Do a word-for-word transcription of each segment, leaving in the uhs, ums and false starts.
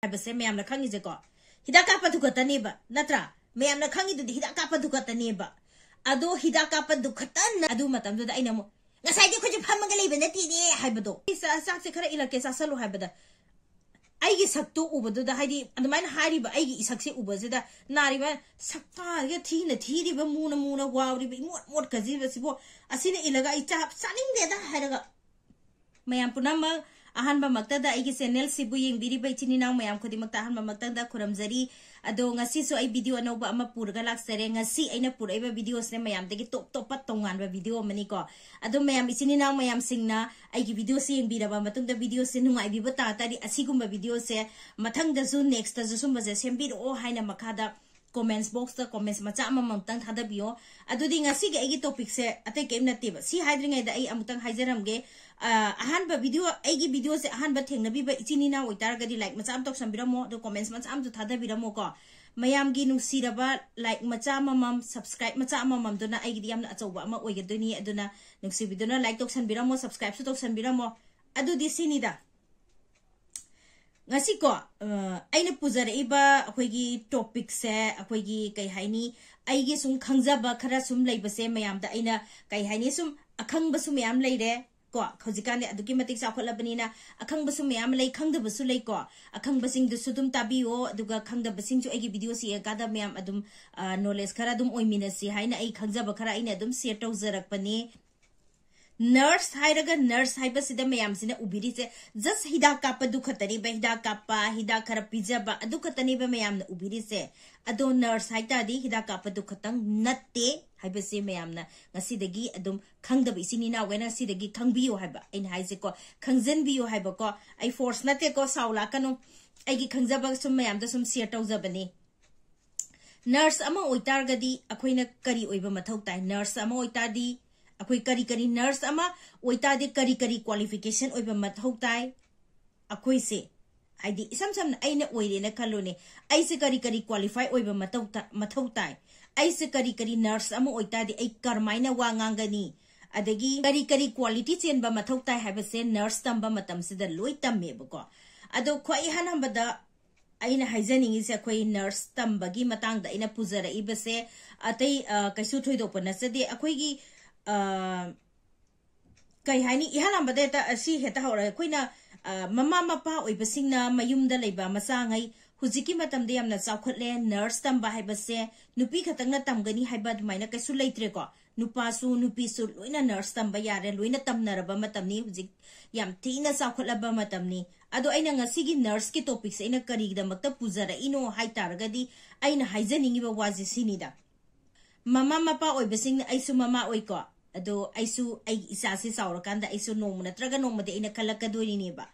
ꯍꯥꯏꯕꯁꯦ ꯃꯌꯥꯝꯅ ꯈꯪꯉꯤꯁꯦꯀꯣ, ꯍꯤꯗꯥꯛ ꯀꯥꯞꯄꯗꯨ ꯈꯛꯇꯅꯦꯕ, ꯅꯠꯇ꯭ꯔꯥ? ꯃꯌꯥꯝꯅ ꯈꯪꯉꯤꯗꯨꯗꯤ ꯍꯤꯗꯥꯛ ꯀꯥꯞꯄꯗꯨ ꯈꯛꯇꯅꯦꯕ꯫ ꯑꯗꯣ ꯍꯤꯗꯥꯛ ꯀꯥꯞꯄꯗꯨ ꯈꯛꯇꯅ, ꯑꯗꯨ ꯃꯇꯝꯗꯨꯗ ꯑꯩꯅ ꯑꯃꯨꯛ, "ꯉꯁꯥꯏꯗꯤ ꯑꯩꯈꯣꯏꯁꯦ ꯐꯝꯃꯒ ꯂꯩꯕ ꯅꯠꯇꯦꯅꯦ" ꯍꯥꯏꯕꯗꯣ, "ꯆꯥ-, ꯆꯥꯛꯁꯦ ꯈꯔ ꯏꯜꯂꯛꯀꯦ, ꯆꯥꯁꯜꯂꯨ" ꯍꯥꯏꯕꯗ, ꯑꯩꯒꯤ ꯁꯛꯇꯨ ꯎꯕꯗꯨꯗ, ꯍꯥꯏꯗꯤ ꯑꯗꯨꯃꯥꯏꯅ ꯍꯥꯏꯔꯤꯕ ꯑꯩꯒꯤ ꯏꯁꯛꯁꯦ ꯎꯕꯁꯤꯗ, ꯅꯥꯔꯤꯕ ꯁꯛꯇꯥꯁꯤꯒ ꯊꯤꯅ ꯊꯤꯔꯤꯕ, ꯃꯨꯅ ꯃꯨꯅ ꯋꯥꯎꯔꯤꯕ, ꯏꯃꯣꯠ ꯃꯣꯠꯀꯁꯤꯕꯁꯤꯕꯨ, ꯑꯁꯤꯅ ꯏꯜꯂꯒ ꯑꯩ ꯆꯥ-, ꯆꯥꯅꯤꯡꯗꯦꯗ ꯍꯥꯏꯔꯒ, ꯃꯌꯥꯝ ꯄꯨꯝꯅꯃꯛ, ꯑꯍꯥꯟꯕꯃꯛꯇꯗ ꯑꯩꯒꯤ ꯆꯦꯅꯦꯜꯁꯤꯕꯨ ꯌꯦꯡꯕꯤꯔꯤꯕ ꯏꯆꯤꯟ ꯏꯅꯥꯎ ꯃꯌꯥꯝ ꯈꯨꯗꯤꯡꯃꯛꯇ ꯑꯍꯥꯟꯕꯃꯛꯇꯗ ꯈꯨꯔꯨꯝꯖꯔꯤ꯫ ꯑꯗꯣ ꯉꯁꯤꯁꯨ ꯑꯩ ꯚꯤꯗꯤꯑꯣ ꯑꯅꯧꯕ ꯑꯃ ꯄꯨꯔꯒ ꯂꯥꯛꯆꯔꯦ꯫ ꯉꯁꯤ ꯑꯩꯅ ꯄꯨꯔꯛꯏꯕ ꯚꯤꯗꯤꯑꯣꯁꯤꯅ ꯃꯌꯥꯝꯗꯒꯤ ꯇꯣꯞ ꯇꯣꯞꯄ ꯇꯣꯉꯥꯟꯕ ꯚꯤꯗꯤꯑꯣ ꯑꯃꯅꯤꯀꯣ꯫ ꯑꯗꯣ ꯃꯌꯥꯝ, ꯏꯆꯤꯟ ꯏꯅꯥꯎ ꯃꯌꯥꯝꯁꯤꯡꯅ ꯑꯩꯒꯤ ꯚꯤꯗꯤꯑꯣꯁꯦ ꯌꯦꯡꯕꯤꯔꯕ ꯃꯇꯨꯡꯗ, ꯚꯤꯗꯤꯑꯣꯁꯦ ꯅꯨꯡꯉꯥꯏꯕꯤꯕ ꯇꯥ ꯇꯥꯔꯗꯤ, ꯑꯁꯤꯒꯨꯝꯕ ꯚꯤꯗꯤꯑꯣꯁꯦ ꯃꯊꯪꯗꯁꯨ, ꯅꯦꯛꯁꯇꯁꯨ ꯁꯨꯝꯕꯁꯦ ꯁꯦꯝꯕꯤꯔꯛꯑꯣ ꯍꯥꯏꯅ ꯃꯈꯥꯗ ꯀꯣꯃꯦꯟꯠꯁ ꯕꯣꯛꯁꯇ ꯀꯣꯃꯦꯟꯠꯁ ꯃꯆꯥ ꯑꯃꯃꯝꯇꯪ ꯊꯥꯗꯕꯤꯌꯣ꯫ ꯑꯗꯨꯗꯤ ꯉꯁꯤꯒꯤ ꯑꯩꯒꯤ ꯇꯣꯄꯤꯛꯁꯦ ꯑꯇꯩ ꯀꯔꯤꯝ ꯅꯠꯇꯦꯕ꯫ ꯁꯤ ꯍꯥꯏꯗ꯭ꯔꯤꯉꯩꯗ ꯑꯩ ꯑꯃꯨꯛꯇꯪ ꯍꯥꯏꯖꯔꯝꯒꯦ꯫ ꯑ, ꯑꯍꯥꯟꯕ ꯚꯤꯗꯤꯑꯣ, ꯑꯩꯒꯤ ꯚꯤꯗꯤꯑꯣꯁꯦ ꯑꯍꯥꯟꯕ ꯊꯦꯡꯅꯕꯤꯕ ꯏꯆꯤꯟ ꯏꯅꯥꯎ ꯑꯣꯏꯇꯥꯔꯒꯗꯤ ꯂꯥꯏꯛ ꯃꯆꯥ ꯑꯃ ꯇꯧꯁꯟꯕꯤꯔꯝꯃꯣ, ꯑꯗꯣ ꯀꯣꯃꯦꯟꯠꯁ ꯃꯆꯥ ꯑꯃꯁꯨ ꯊꯥꯗꯕꯤꯔꯝꯃꯣꯀꯣ꯫ ꯃꯌꯥꯝꯒꯤ ꯅꯨꯡꯁꯤꯔꯕ ꯂꯥꯏꯛ ꯃꯆꯥ ꯑꯃꯃꯝ, ꯁꯕꯁꯀ꯭ꯔꯥꯏꯕ ꯃꯆꯥ ꯑꯃꯃꯝꯗꯨꯅ ꯑꯩꯒꯤꯗꯤ ꯌꯥꯝꯅ ꯑꯆꯧꯕ ꯑꯃ ꯑꯣꯏꯒꯗꯣꯏꯅꯤ꯫ ꯑꯗꯨꯅ ꯅꯨꯡꯁꯤꯕꯤꯗꯨꯅ ꯂꯥꯏꯛ ꯇꯧꯁꯟꯕꯤꯔꯝꯃꯣ, ꯁꯕꯁꯀ꯭ꯔꯥꯏꯕꯁꯨ ꯇꯧꯁꯟꯕꯤꯔꯝꯃꯣ꯫ ꯑꯗꯨꯗꯤ ꯁꯤꯅꯤꯗ꯫ ꯉꯁꯤꯀꯣ, ꯑ, ꯑꯩꯅ ꯄꯨꯖꯔꯛꯏꯕ ꯑꯩꯈꯣꯏꯒꯤ ꯇꯣꯄꯤꯛꯁꯦ, ꯑꯩꯈꯣꯏꯒꯤ ꯀꯩ ꯍꯥꯏꯅꯤ, ꯑꯩꯒꯤ ꯁꯨꯝ ꯈꯪꯖꯕ ꯈꯔ ꯁꯨꯝ ꯂꯩꯕꯁꯦ ꯃꯌꯥꯝꯗ ꯑꯩꯅ, ꯀꯩ ꯍꯥꯏꯅꯤ, ꯁꯨꯝ ꯑꯈꯪꯕꯁꯨ ꯃꯌꯥꯝ ꯂꯩꯔꯦ ꯀꯣ꯫ ꯍꯧꯖꯤꯛꯀꯥꯟꯗꯤ ꯑꯗꯨꯛꯀꯤ ꯃꯇꯤꯛ ꯆꯥꯎꯈꯠꯂꯕꯅꯤꯅ ꯑꯈꯪꯕꯁꯨ ꯃꯌꯥꯝ ꯂꯩ, ꯈꯪꯗꯕꯁꯨ ꯂꯩꯀꯣ꯫ ꯑꯈꯪꯕꯁꯤꯡꯗꯨꯁꯨ ꯑꯗꯨꯝ ꯇꯥꯕꯤꯌꯣ, ꯑꯗꯨꯒ ꯈꯪꯗꯕꯁꯤꯡꯁꯨ ꯑꯩꯒꯤ ꯚꯤꯗꯤꯑꯣꯁꯤ ꯌꯦꯡꯉꯀꯥꯟꯗ ꯃꯌꯥꯝ ꯑꯗꯨꯝ, ꯑ, ꯅꯣꯂꯦꯖ ꯈꯔ ꯑꯗꯨꯝ ꯑꯣꯏꯃꯤꯟꯅꯁꯤ ꯍꯥꯏꯅ ꯑꯩ ꯈꯪꯖꯕ ꯈꯔ ꯑꯩꯅ ꯑꯗꯨꯝ ꯁꯤꯌꯔ ꯇꯧꯖꯔꯛꯄꯅꯤ꯫ ꯅꯔꯁ ꯍꯥꯏꯔꯒ, ꯅꯔꯁ ꯍꯥꯏꯕꯁꯤꯗ ꯃꯌꯥꯝꯁꯤꯅ ꯎꯕꯤꯔꯤꯁꯦ just ꯍꯤꯗꯥꯛ ꯀꯥꯞꯄꯗꯨ ꯈꯛꯇꯅꯦꯕ, ꯍꯤꯗꯥꯛ ꯀꯥꯞꯄ, ꯍꯤꯗꯥꯛ ꯈꯔ ꯄꯤꯖꯕ, ꯑꯗꯨ ꯈꯛꯇꯅꯦꯕ ꯃꯌꯥꯝꯅ ꯎꯕꯤꯔꯤꯁꯦ꯫ ꯑꯗꯣ ꯅꯔꯁ ꯍꯥꯏ ꯇꯥꯔꯗꯤ ꯍꯤꯗꯥꯛ ꯀꯥꯞꯄꯗꯨ ꯈꯛꯇꯪ ꯅꯠꯇꯦ ꯍꯥꯏꯕꯁꯦ ꯃꯌꯥꯝꯅ ꯉꯁꯤꯗꯒꯤ ꯑꯗꯨꯝ ꯈꯪꯗꯕ ꯏꯆꯤꯟ ꯏꯅꯥꯎꯈꯩꯅ ꯉꯁꯤꯗꯒꯤ ꯈꯪꯕꯤꯌꯨ ꯍꯥꯏꯕ ꯑꯩꯅ ꯍꯥꯏꯁꯦꯀꯣ, ꯈꯪꯖꯟꯕꯤꯌꯨ ꯍꯥꯏꯕꯀꯣ꯫ ꯑꯩ ꯐꯣꯔꯁ ꯅꯠꯇꯦꯀꯣ, ꯁꯥꯎ ꯂꯥꯛꯀꯅꯨ꯫ ꯑꯩꯒꯤ ꯈꯪꯖꯕ ꯁꯨꯝ ꯃꯌꯥꯝꯗ ꯁꯨꯝ ꯁꯤꯌꯔ ꯇꯧꯖꯕꯅꯤ꯫ ꯅꯔꯁ ꯑꯃ ꯑꯣꯏꯇꯥꯔꯒꯗꯤ ꯑꯩꯈꯣꯏꯅ ꯀꯔꯤ ꯑꯣꯏꯕ ꯃꯊꯧ ꯇꯥꯏ? ꯅꯔꯁ ꯑꯃ ꯑꯣꯏꯇꯥꯔꯗꯤ ꯑꯩꯈꯣꯏ ꯀꯔꯤ ꯀꯔꯤ, ꯅꯔꯁ ꯑꯃ ꯑꯣꯏꯇꯥꯔꯗꯤ ꯀꯔꯤ ꯀꯔꯤ ꯀ꯭ꯋꯥꯂꯤꯐꯤꯀꯦꯁꯟ ꯑꯣꯏꯕ ꯃꯊꯧ ꯇꯥꯏ? ꯑꯩꯈꯣꯏꯁꯦ, ꯍꯥꯏꯗꯤ ꯏꯁꯝ ꯁꯝꯅ ꯑꯩꯅ ꯑꯣꯏꯔꯦꯅ ꯈꯜꯂꯨꯅꯦ, ꯑꯩꯁꯦ ꯀꯔꯤ ꯀꯔꯤ ꯀ꯭ꯋꯥꯂꯤꯐꯥꯏ ꯑꯣꯏꯕ ꯃꯊꯧ ꯇ-, ꯃꯊꯧ ꯇꯥꯏ? ꯑꯩꯁꯦ ꯀꯔꯤ ꯀꯔꯤ, ꯅꯔꯁ ꯑꯃ ꯑꯣꯏꯇꯥꯔꯗꯤ ꯑꯩ ꯀꯔꯝꯍꯥꯏꯅ ꯋꯥ ꯉꯥꯡꯒꯅꯤ? ꯑꯗꯒꯤ ꯀꯔꯤ ꯀꯔꯤ ꯀ꯭ꯋꯥꯂꯤꯇꯤ ꯆꯦꯟꯕ ꯃꯊꯧ ꯇꯥꯏ ꯍꯥꯏꯕꯁꯦ ꯅꯔꯁ ꯇꯝꯕ ꯃꯇꯝꯁꯤꯗ ꯂꯣꯏ ꯇꯝꯃꯦꯕꯀꯣ꯫ ꯑꯗꯣ ꯈ꯭ꯋꯥꯏ ꯏꯍꯥꯟ ꯍꯥꯟꯕꯗ ꯑꯩꯅ ꯍꯥꯏꯖꯅꯤꯡꯉꯤꯁꯦ ꯑꯩꯈꯣꯏ ꯅꯔꯁ ꯇꯝꯕꯒꯤ ꯃꯇꯥꯡꯗ ꯑꯩꯅ ꯄꯨꯖꯔꯛꯏꯕꯁꯦ ꯑꯇꯩ, ꯑ, ꯀꯩꯁꯨ ꯊꯣꯏꯗꯣꯛꯄ ꯅꯠꯆꯗꯦ꯫ ꯑꯩꯈꯣꯏꯒꯤ, ꯑ, ꯀꯩ ꯍꯥꯏꯅꯤ, ꯏꯍꯥꯟ ꯍꯥꯟꯕꯗ ꯍꯦꯛꯇ ꯑꯁꯤ ꯍꯦꯛꯇ ꯍꯧꯔꯒ ꯑꯩꯈꯣꯏꯅ, ꯑ, ꯃꯃꯥ ꯃꯄꯥ ꯑꯣꯏꯕꯁꯤꯡꯅ ꯃꯌꯨꯝꯗ ꯂꯩꯕ ꯃꯆꯥꯉꯩ ꯍꯧꯖꯤꯛꯀꯤ ꯃꯇꯝꯗ ꯌꯥꯝꯅ ꯆꯥꯎꯈꯠꯂꯦ, ꯅꯔꯁ ꯇꯝꯕ ꯍꯥꯏꯕꯁꯦ ꯅꯨꯄꯤ ꯈꯛꯇꯪꯅ ꯇꯝꯒꯅꯤ ꯍꯥꯏꯕ ꯑꯗꯨꯃꯥꯏꯅ ꯀꯩꯁꯨ ꯂꯩꯇ꯭ꯔꯦꯀꯣ꯫ ꯅꯨꯄꯥꯁꯨ ꯅꯨꯄꯤꯁꯨ ꯂꯣꯏꯅ ꯅꯔꯁ ꯇꯝꯕ ꯌꯥꯔꯦ, ꯂꯣꯏꯅ ꯇꯝꯅꯔꯕ ꯃꯇꯝꯅꯤ, ꯍꯧꯖꯤꯛ ꯌꯥꯝ ꯊꯤꯅ ꯆꯥꯎꯈꯠꯂꯕ ꯃꯇꯝꯅꯤ꯫ ꯑꯗꯣ ꯑꯩꯅ ꯉꯁꯤꯒꯤ ꯅꯔꯁꯀꯤ ꯇꯣꯄꯤꯛꯁꯦ ꯑꯩꯅ ꯀꯔꯤꯒꯤꯗꯃꯛꯇ ꯄꯨꯖꯔꯛꯏꯅꯣ ꯍꯥꯏ ꯇꯥꯔꯒꯗꯤ, ꯑꯩꯅ ꯍꯥꯏꯖꯅꯤꯡꯉꯤꯕ ꯋꯥꯁꯦ ꯁꯤꯅꯤꯗ, ꯃꯃꯥ ꯃꯄꯥ ꯑꯣꯏꯕꯁꯤꯡꯅ, ꯑꯩꯁꯨ ꯃꯃꯥ ꯑꯣꯏꯀꯣ, ꯑꯗꯣ ꯑꯩꯁꯨ ꯑꯩꯒꯤ ꯏꯆꯥꯁꯦ ꯆꯥꯎꯔꯀꯥꯟꯗ ꯑꯩꯁꯨ ꯅꯣꯡꯃ ꯅꯠꯇ꯭ꯔꯒ ꯅꯣꯡꯃꯗꯤ ꯑꯩꯅ ꯈꯜꯂꯛꯀꯗꯣꯏꯅꯤꯅꯦꯕ꯫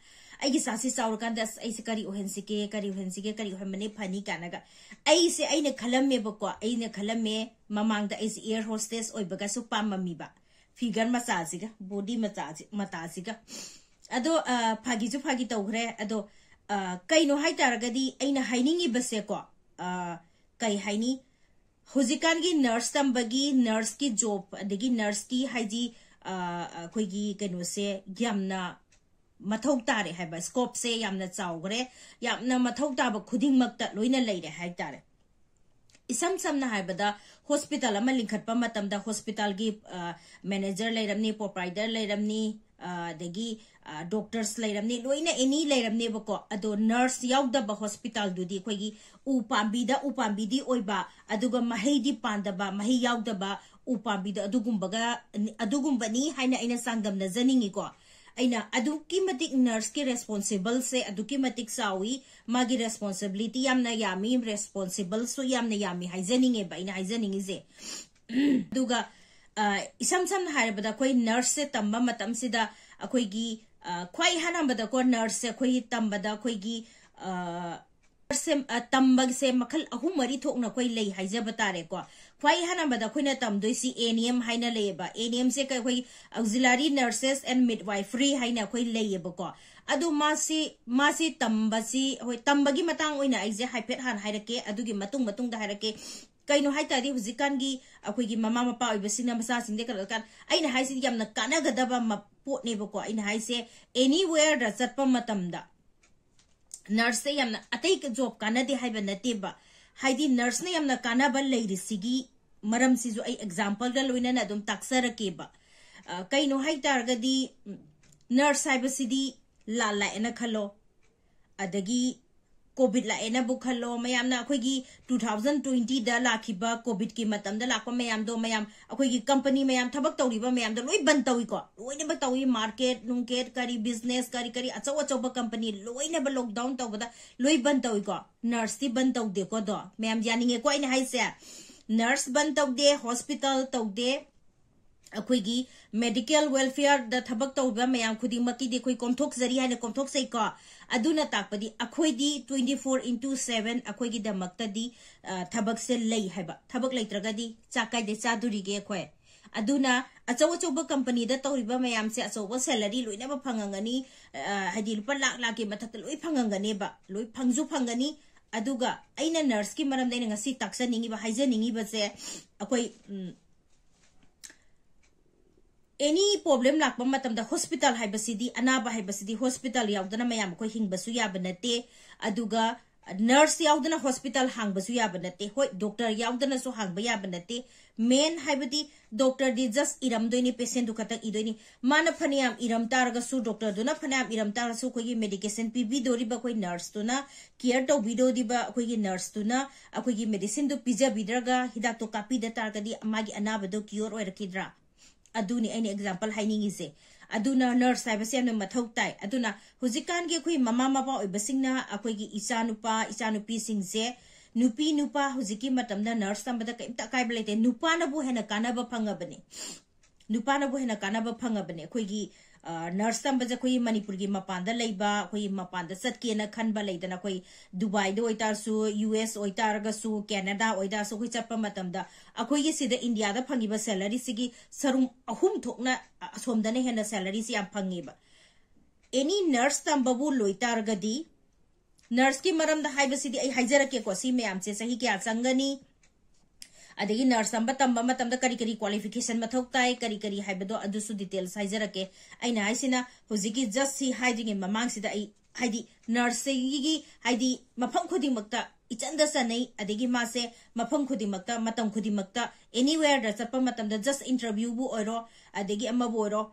ꯑꯩꯒꯤ ꯏꯆꯥꯁꯦ ꯆꯥꯎꯔꯀꯥꯟꯗ, "ꯑꯁ, ꯑꯩꯁꯦ ꯀꯔꯤ ꯑꯣꯏꯍꯟꯁꯤꯒꯦ, ꯀꯔꯤ ꯑꯣꯏꯍꯟꯁꯤꯒꯦ, ꯀꯔꯤ ꯑꯣꯏꯍꯟꯕꯅ ꯐꯅꯤ?" ꯀꯥꯏꯅꯒ ꯑꯩꯁꯦ ꯑꯩꯅ ꯈꯜꯂꯝꯃꯦꯕꯀꯣ꯫ ꯑꯩꯅ ꯈꯜꯂꯝꯃꯦ, ꯃꯃꯥꯡꯗ ꯑꯩꯁꯦ ꯑꯦꯌꯔ ꯍꯣꯁꯇꯦꯁ ꯑꯣꯏꯕꯒꯁꯨ ꯄꯥꯝꯃꯝꯃꯤꯕ, ꯐꯤꯒꯔ ꯃꯆꯥꯁꯤꯒ, ꯕꯣꯗꯤ ꯃꯆꯥꯁꯤ-, ꯃꯇꯥꯁꯤꯒ꯫ ꯑꯗꯣ, ꯑ, ꯐꯥꯒꯤꯁꯨ ꯐꯥꯒꯤ ꯇꯧꯈ꯭ꯔꯦ꯫ ꯑꯗꯣ, ꯑ, ꯀꯩꯅꯣ ꯍꯥꯏ ꯇꯥꯔꯒꯗꯤ ꯑꯩꯅ ꯍꯥꯏꯅꯤꯡꯉꯤꯕꯁꯦꯀꯣ, ꯑ, ꯀꯩ ꯍꯥꯏꯅꯤ, ꯍꯧꯖꯤꯛꯀꯥꯟꯒꯤ ꯅꯔꯁ ꯇꯝꯕꯒꯤ, ꯅꯔꯁꯀꯤ ꯖꯣꯕ, ꯑꯗꯒꯤ ꯅꯔꯁꯀꯤ ꯍꯥꯏꯗꯤ, ꯑ, ꯑꯩꯈꯣꯏꯒꯤ ꯀꯩꯅꯣꯁꯦ ꯌꯥꯝꯅ ꯃꯊꯧ ꯇꯥꯔꯦ ꯍꯥꯏꯕ, ꯁ꯭ꯀꯣꯞꯁꯦ ꯌꯥꯝꯅ ꯆꯥꯎꯈ꯭ꯔꯦ, ꯌꯥꯝꯅ ꯃꯊꯧ ꯇꯥꯕ ꯈꯨꯗꯤꯡꯃꯛꯇ ꯂꯣꯏꯅ ꯂꯩꯔꯦ ꯍꯥꯏꯇꯥꯔꯦ꯫ ꯏꯁꯝ ꯁꯝꯅ ꯍꯥꯏꯔꯕꯗ, ꯍꯣꯁꯄꯤꯇꯥꯜ ꯑꯃ ꯂꯤꯡꯈꯠꯄ ꯃꯇꯝꯗ ꯍꯣꯁꯄꯤꯇꯥꯜꯒꯤ, ꯑ, ꯃꯦꯅꯦꯖꯔ ꯂꯩꯔꯝꯅꯤ, ꯄ꯭ꯔꯣꯄ꯭ꯔꯥꯏꯇꯔ ꯂꯩꯔꯝꯅꯤ, ꯑ, ꯑꯗꯒꯤ, ꯑ, ꯗꯣꯛꯇꯔꯁ ꯂꯩꯔꯝꯅꯤ, ꯂꯣꯏꯅ ꯑꯦꯅꯤ ꯂꯩꯔꯝꯅꯦꯕꯀꯣ꯫ ꯑꯗꯣ ꯅꯔꯁ ꯌꯥꯎꯗꯕ ꯍꯣꯁꯄꯤꯇꯥꯜꯗꯨꯗꯤ ꯑꯩꯈꯣꯏꯒꯤ ꯎ ꯄꯥꯝꯕꯤꯗ ꯎ ꯄꯥꯝꯕꯤꯗꯤ ꯑꯣꯏꯕ, ꯑꯗꯨꯒ ꯃꯍꯩꯗꯤ ꯄꯥꯟꯗꯕ, ꯃꯍꯩ ꯌꯥꯎꯗꯕ ꯎ ꯄꯥꯝꯕꯤꯗꯣ ꯑꯗꯨꯒꯨꯝꯕꯒ, ꯑꯗꯨꯒꯨꯝꯕꯅꯤ ꯍꯥꯏꯅ ꯑꯩꯅ ꯆꯥꯡꯗꯝꯅꯖꯅꯤꯡꯉꯤꯀꯣ꯫ ꯑꯩꯅ ꯑꯗꯨꯛꯀꯤ ꯃꯇꯤꯛ ꯅꯔꯁꯀꯤ ꯔꯦꯁꯄꯣꯟꯁꯤꯕꯜꯁꯦ ꯑꯗꯨꯛꯀꯤ ꯃꯇꯤꯛ ꯆꯥꯎꯏ, ꯃꯥꯒꯤ ꯔꯦꯁꯄꯣꯟꯁꯤꯕꯤꯂꯤꯇꯤ ꯌꯥꯝꯅ ꯌꯥꯝꯃꯤ, ꯔꯦꯁꯄꯣꯟꯁꯤꯕꯜꯁꯨ ꯌꯥꯝꯅ ꯌꯥꯝꯃꯤ ꯍꯥꯏꯖꯅꯤꯡꯉꯦꯕ ꯑꯩꯅ ꯍꯥꯏꯖꯅꯤꯡꯉꯤꯁꯦ꯫ ꯑꯗꯨꯒ, ꯑ, ꯏꯁꯝ ꯁꯝꯅ ꯍꯥꯏꯔꯕꯗ, ꯑꯩꯈꯣꯏ ꯅꯔꯁꯁꯦ ꯇꯝꯕ ꯃꯇꯝꯁꯤꯗ ꯑꯩꯈꯣꯏꯒꯤ, ꯑ, ꯈ꯭ꯋꯥꯏ ꯏꯍꯥꯟ ꯍꯥꯟꯕꯗꯀꯣ, ꯅꯔꯁꯁꯦ ꯑꯩꯈꯣꯏꯒꯤ ꯇꯝꯕꯗ ꯑꯩꯈꯣꯏꯒꯤ, ꯑ, ꯁꯦ, ꯑ, ꯇꯝꯕꯁꯦ ꯃꯈꯜ ꯑꯍꯨꯝ ꯃꯔꯤ ꯊꯣꯛꯅ ꯑꯩꯈꯣꯏ ꯂꯩ ꯍꯥꯏꯖꯕ ꯇꯥꯔꯦꯀꯣ꯫ ꯈ꯭ꯋꯥꯏ ꯑꯍꯥꯟꯕꯗ ꯑꯩꯈꯣꯏꯅ ꯇꯝꯗꯣꯏꯁꯤ ꯑꯦꯟ ꯏ ꯑꯦꯝ ꯍꯥꯏꯅ ꯂꯩꯌꯦꯕ꯫ ꯑꯦꯟ ꯏ ꯑꯦꯝꯁꯦ ꯑꯩꯈꯣꯏ Auxiliary Nurses and Midwifery ꯍꯥꯏꯅ ꯑꯩꯈꯣꯏ ꯂꯩꯌꯦꯕꯀꯣ꯫ ꯑꯗꯣ ꯃꯥꯁꯤ, ꯃꯥꯁꯤ ꯇꯝꯕꯁꯤ, ꯍꯣꯏ, ꯇꯝꯕꯒꯤ ꯃꯇꯥꯡ ꯑꯣꯏꯅ ꯑꯩꯁꯦ ꯍꯥꯏꯐꯦꯠ ꯍꯥꯟꯅ ꯍꯥꯏꯔꯛꯀꯦ, ꯑꯗꯨꯒꯤ ꯃꯇꯨꯡ ꯃꯇꯨꯡꯗ ꯍꯥꯏꯔꯛꯀꯦ꯫ ꯀꯩꯅꯣ ꯍꯥꯏ ꯇꯥꯔꯗꯤ, ꯍꯧꯖꯤꯛꯀꯥꯟꯒꯤ ꯑꯩꯈꯣꯏꯒꯤ ꯃꯃꯥ ꯃꯄꯥ ꯑꯣꯏꯕꯁꯤꯡꯅ ꯃꯆꯥꯁꯤꯡꯗ ꯀꯩꯅꯣ ꯀꯥꯟ-, ꯑꯩꯅ ꯍꯥꯏꯁꯤꯗꯤ ꯌꯥꯝꯅ ꯀꯥꯟꯅꯒꯗꯕ ꯃ-, ꯄꯣꯠꯅꯦꯕꯀꯣ꯫ ꯑꯩꯅ ꯍꯥꯏꯁꯦ, anywhere ꯗ ꯆꯠꯄ ꯃꯇꯝꯗ, ꯅꯔꯁꯁꯦ ꯌꯥꯝꯅ ꯑꯇꯩ ꯖꯣꯕ ꯀꯥꯟꯅꯗꯦ ꯍꯥꯏꯕ ꯅꯠꯇꯦꯕ꯫ ꯍꯥꯏꯗꯤ ꯅꯔꯁꯅ ꯌꯥꯝꯅ ꯀꯥꯟꯅꯕ ꯂꯩꯔꯤꯁꯤꯒꯤ ꯃꯔꯝꯁꯤꯁꯨ ꯑꯩ ꯑꯦꯛꯖꯥꯝꯄꯜꯒ ꯂꯣꯏꯅꯅ ꯑꯗꯨꯝ ꯇꯥꯛꯆꯔꯛꯀꯦꯕ꯫ ꯑ, ꯀꯩꯅꯣ ꯍꯥꯏ ꯇꯥꯔꯒꯗꯤ, ꯎꯝ, ꯅꯔꯁ ꯍꯥꯏꯕꯁꯤꯗꯤ ꯂꯥꯟ ꯂꯥꯛꯑꯦꯅ ꯈꯜꯂꯣ, ꯑꯗꯒꯤ ꯀꯣꯚꯤꯗ ꯂꯥꯛꯑꯦꯅꯕꯨ ꯈꯜꯂꯣ, ꯃꯌꯥꯝꯅ ꯑꯩꯈꯣꯏꯒꯤ two thousand twenty-ꯗ ꯂꯥꯛꯈꯤꯕ ꯀꯣꯚꯤꯗꯀꯤ ꯃꯇꯝꯗ ꯂꯥꯛꯄ ꯃꯌꯥꯝꯗꯣ, ꯃꯌꯥꯝ ꯑꯩꯈꯣꯏꯒꯤ ꯀꯝꯄꯅꯤ ꯃꯌꯥꯝ ꯊꯕꯛ ꯇꯧꯔꯤꯕ ꯃꯌꯥꯝꯗꯣ ꯂꯣꯏ ꯕꯟ ꯇꯧꯏꯀꯣ, ꯂꯣꯏꯅꯃꯛ ꯇꯧꯏ꯫ ꯃꯥꯔꯀꯦꯠ ꯅꯨꯡꯀꯦꯠ ꯀꯔꯤ ꯕꯤꯖꯤꯅꯦꯁ ꯀꯔꯤ ꯀꯔꯤ ꯑꯆꯧ ꯑꯆꯧꯕ ꯀꯝꯄꯅꯤ ꯂꯣꯏꯅꯃꯛ ꯂꯣꯛꯗꯥꯎꯟ ꯇꯧꯕꯗ ꯂꯣꯏ ꯕꯟ ꯇꯧꯏꯀꯣ꯫ ꯅꯔꯁꯇꯤ ꯕꯟ ꯇꯧꯗꯦꯀꯣ꯫ ꯑꯗꯣ ꯃꯌꯥꯝ ꯌꯥꯅꯤꯡꯉꯦꯀꯣ ꯑꯩꯅ ꯍꯥꯏꯁꯦ, ꯅꯔꯁ ꯕꯟ ꯇꯧꯗꯦ, ꯍꯣꯁꯄꯤꯇꯥꯜ ꯇꯧꯗꯦ, ꯑꯩꯈꯣꯏꯒꯤ ꯃꯦꯗꯤꯀꯦꯜ ꯋꯦꯜꯐꯤꯌꯔꯗ ꯊꯕꯛ ꯇꯧꯕ ꯃꯌꯥꯝ ꯈꯨꯗꯤꯡꯃꯛꯀꯤꯗꯤ ꯑꯩꯈꯣꯏ ꯀꯣꯝꯊꯣꯛꯆꯔꯤ ꯍꯥꯏꯅ ꯀꯣꯝꯊꯣꯛꯆꯩꯀꯣ꯫ ꯑꯗꯨꯅ ꯇꯥꯛꯄꯗꯤ ꯑꯩꯈꯣꯏꯗꯤ twenty four into seven ꯑꯩꯈꯣꯏꯒꯤꯗꯃꯛꯇꯗꯤ, ꯑ, ꯊꯕꯛꯁꯦ ꯂꯩ ꯍꯥꯏꯕ꯫ ꯊꯕꯛ ꯂꯩꯇ꯭ꯔꯒꯗꯤ ꯆꯥꯛ ꯀꯥꯏꯗꯩ ꯆꯥꯗꯣꯔꯤꯒꯦ ꯑꯩꯈꯣꯏ? ꯑꯗꯨꯅ ꯑꯆꯧ ꯑꯆꯧꯕ ꯀꯝꯄꯅꯤꯗ ꯇꯧꯔꯤꯕ ꯃꯌꯥꯝꯁꯦ ꯑꯆꯧꯕ ꯁꯦꯂꯔꯤ ꯂꯣꯏꯅꯃꯛ ꯐꯪꯉꯝꯒꯅꯤ, ꯑ, ꯍꯥꯏꯗꯤ ꯂꯨꯄꯥ ꯂꯥꯛ ꯂꯥꯛꯀꯤ ꯃꯊꯛꯇ ꯂꯣꯏ ꯐꯪꯉꯝꯒꯅꯦꯕ, ꯂꯣꯏ ꯐꯪꯁꯨ ꯐꯪꯒꯅꯤ꯫ ꯑꯗꯨꯒ ꯑꯩꯅ ꯅꯔꯁꯀꯤ ꯃꯔꯝꯗ ꯑꯩꯅ ꯉꯁꯤ ꯇꯥꯛꯆꯅꯤꯡꯉꯤꯕ, ꯍꯥꯏꯖꯅꯤꯡꯉꯤꯕꯁꯦ, ꯑꯩꯈꯣꯏ, ꯎꯝ, ꯑꯦꯅꯤ ꯄ꯭ꯔꯣꯕ꯭ꯂꯦꯝ ꯂꯥꯛꯄ ꯃꯇꯝꯗ ꯍꯣꯁꯄꯤꯇꯥꯜ ꯍꯥꯏꯕꯁꯤꯗꯤ, ꯑꯅꯥꯕ ꯍꯥꯏꯕꯁꯤꯗꯤ ꯍꯣꯁꯄꯤꯇꯥꯜ ꯌꯥꯎꯗꯅ ꯃꯌꯥꯝ ꯑꯩꯈꯣꯏ ꯍꯤꯡꯕꯁꯨ ꯌꯥꯕ ꯅꯠꯇꯦ, ꯑꯗꯨꯒ ꯅꯔꯁ ꯌꯥꯎꯗꯅ ꯍꯣꯁꯄꯤꯇꯥꯜ ꯍꯥꯡꯕꯁꯨ ꯌꯥꯕ ꯅꯠꯇꯦ꯫ ꯍꯣꯏ, ꯗꯣꯛꯇꯔ ꯌꯥꯎꯗꯅꯁꯨ ꯍꯥꯡꯕ ꯌꯥꯕ ꯅꯠꯇꯦ꯫ ꯃꯦꯟ ꯍꯥꯏꯕꯗꯤ ꯗꯣꯛꯇꯔꯗꯤ ꯖꯁ ꯏꯔꯝꯗꯣꯏꯅꯤ, ꯄꯦꯁꯦꯟꯗꯨ ꯈꯛꯇꯪ ꯏꯗꯣꯏꯅꯤ꯫ ꯃꯥꯅ ꯐꯅꯌꯥꯝ ꯏꯔꯝ ꯇꯥꯔꯒꯁꯨ, ꯗꯣꯛꯇꯔꯗꯨꯅ ꯐꯅꯌꯥꯝ ꯏꯔꯝ ꯇꯥꯔꯒꯁꯨ, ꯑꯩꯈꯣꯏꯒꯤ ꯃꯦꯗꯤꯀꯦꯁꯟ ꯄꯤꯕꯤꯗꯣꯔꯤꯕ ꯑꯩꯈꯣꯏ ꯅꯔꯁꯇꯨꯅ, ꯀꯤꯌꯔ ꯇꯧꯕꯤꯗꯣꯔꯤꯕ ꯑꯩꯈꯣꯏꯒꯤ ꯅꯔꯁꯇꯨꯅ ꯑꯩꯈꯣꯏꯒꯤ ꯃꯦꯗꯤꯁꯤꯟꯗꯨ ꯄꯤꯖꯕꯤꯗ꯭ꯔꯒ, ꯍꯤꯗꯥꯛꯇꯣ ꯀꯥꯞꯄꯤꯗ ꯇꯥꯔꯒꯗꯤ ꯃꯥꯒꯤ ꯑꯅꯥꯕꯗꯣ ꯀꯤꯌꯣꯔ ꯑꯣꯏꯔꯛꯈꯤꯗ꯭ꯔꯥ? ꯑꯗꯨꯅꯤ ꯑꯩꯅ ꯑꯦꯛꯖꯥꯝꯄꯜ ꯍꯥꯏꯅꯤꯡꯉꯤꯁꯦ꯫ ꯑꯗꯨꯅ ꯅꯔꯁ ꯍꯥꯏꯕꯁꯦ ꯌꯥꯝꯅ ꯃꯊꯧ ꯇꯥꯏ꯫ ꯑꯗꯨꯅ ꯍꯧꯖꯤꯛꯀꯥꯟꯒꯤ ꯑꯩꯈꯣꯏ ꯃꯃꯥ ꯃꯄꯥ ꯑꯣꯏꯕꯁꯤꯡꯅ ꯑꯩꯈꯣꯏꯒꯤ ꯏꯆꯥꯅꯨꯄꯥ, ꯏꯆꯥꯅꯨꯄꯤꯁꯤꯡꯁꯦ, ꯅꯨꯄꯤ ꯅꯨꯄꯥ ꯍꯧꯖꯤꯛꯀꯤ ꯃꯇꯝꯗ ꯅꯔꯁ ꯇꯝꯕꯗ ꯀꯔꯤꯝꯇ ꯑꯀꯥꯏꯕ ꯂꯩꯇꯦ꯫ ꯅꯨꯄꯥꯅꯕꯨ ꯍꯦꯟꯅ ꯀꯥꯟꯅꯕ ꯐꯪꯉꯕꯅꯦ꯫ ꯅꯨꯄꯥꯅꯕꯨ ꯍꯦꯟꯅ ꯀꯥꯟꯅꯕ ꯐꯪꯉꯕꯅꯦ꯫ ꯑꯩꯈꯣꯏꯒꯤ, ꯑ, ꯅꯔꯁ ꯇꯝꯕꯁꯦ ꯑꯩꯈꯣꯏꯒꯤ ꯃꯅꯤꯄꯨꯔꯒꯤ ꯃꯄꯥꯟꯗ ꯂꯩꯕ, ꯑꯩꯈꯣꯏꯒꯤ ꯃꯄꯥꯟꯗ ꯆꯠꯀꯦꯅ ꯈꯟꯕ ꯂꯩꯗꯅ, ꯑꯩꯈꯣꯏ ꯗꯨꯕꯥꯏꯗ ꯑꯣꯏꯇꯥꯔꯁꯨ, ꯌꯨ ꯑꯦꯁ ꯑꯣꯏꯇꯥꯔꯒꯁꯨ, ꯀꯦꯅꯗꯥ ꯑꯣꯏꯇꯥꯔꯁꯨ, ꯑꯩꯈꯣꯏ ꯆꯠꯄ ꯃꯇꯝꯗ ꯑꯩꯈꯣꯏꯒꯤ ꯁꯤꯗ ꯏꯟꯗꯤꯌꯥꯗ ꯐꯪꯉꯤꯕ ꯁꯦꯂꯔꯤꯁꯤꯒꯤ ꯁꯔꯨꯛ ꯑꯍꯨꯝ ꯊꯣꯛꯅ ꯑꯁꯣꯝꯗꯅ ꯍꯦꯟꯅ ꯁꯦꯂꯔꯤꯁꯤ ꯌꯥꯝ ꯐꯪꯉꯦꯕ꯫ ꯑꯦꯅꯤ ꯅꯔꯁ ꯇꯝꯕꯕꯨ ꯂꯣꯏꯇꯥꯔꯒꯗꯤ, ꯅꯔꯁꯀꯤ ꯃꯔꯝꯗ ꯍꯥꯏꯕꯁꯤꯗꯤ ꯑꯩ ꯍꯥꯏꯖꯔꯛꯀꯦꯀꯣ, ꯁꯤ ꯃꯌꯥꯝꯁꯦ ꯆꯍꯤ ꯀꯌꯥ ꯆꯪꯒꯅꯤ, ꯑꯗꯒꯤ ꯅꯔꯁ ꯇꯝꯕ, ꯇꯝꯕ ꯃꯇꯝꯗ ꯀꯔꯤ ꯀꯔꯤ ꯀ꯭ꯋꯥꯂꯤꯐꯤꯀꯦꯁꯟ ꯃꯊꯧ ꯇꯥꯏ, ꯀꯔꯤ ꯀꯔꯤ ꯍꯥꯏꯕꯗꯣ, ꯑꯗꯨꯁꯨ ꯗꯤꯇꯦꯜꯁ ꯍꯥꯏꯖꯔꯛꯀꯦ꯫ ꯑꯩꯅ ꯍꯥꯏꯁꯤꯅ ꯍꯧꯖꯤꯛꯀꯤ ꯖꯁ ꯁꯤ ꯍꯥꯏꯗ꯭ꯔꯤꯉꯩ ꯃꯃꯥꯡꯁꯤꯗ ꯑꯩ ꯍꯥꯏꯗꯤ ꯅꯔꯁꯁꯤꯒꯤ ꯍꯥꯏꯗꯤ ꯃꯐꯝ ꯈꯨꯗꯤꯡꯃꯛꯇ ꯏꯆꯟꯗ ꯆꯟꯅꯩ꯫ ꯑꯗꯒꯤ ꯃꯥꯁꯦ ꯃꯐꯝ ꯈꯨꯗꯤꯡꯃꯛꯇ, ꯃꯇꯝ ꯈꯨꯗꯤꯡꯃꯛꯇ, anywhere ꯗ ꯆꯠꯄ ꯃꯇꯝꯗ, just interview ꯕꯨ ꯑꯣꯏꯔꯣ, ꯑꯗꯒꯤ ꯑꯃꯕꯨ ꯑꯣꯏꯔꯣ,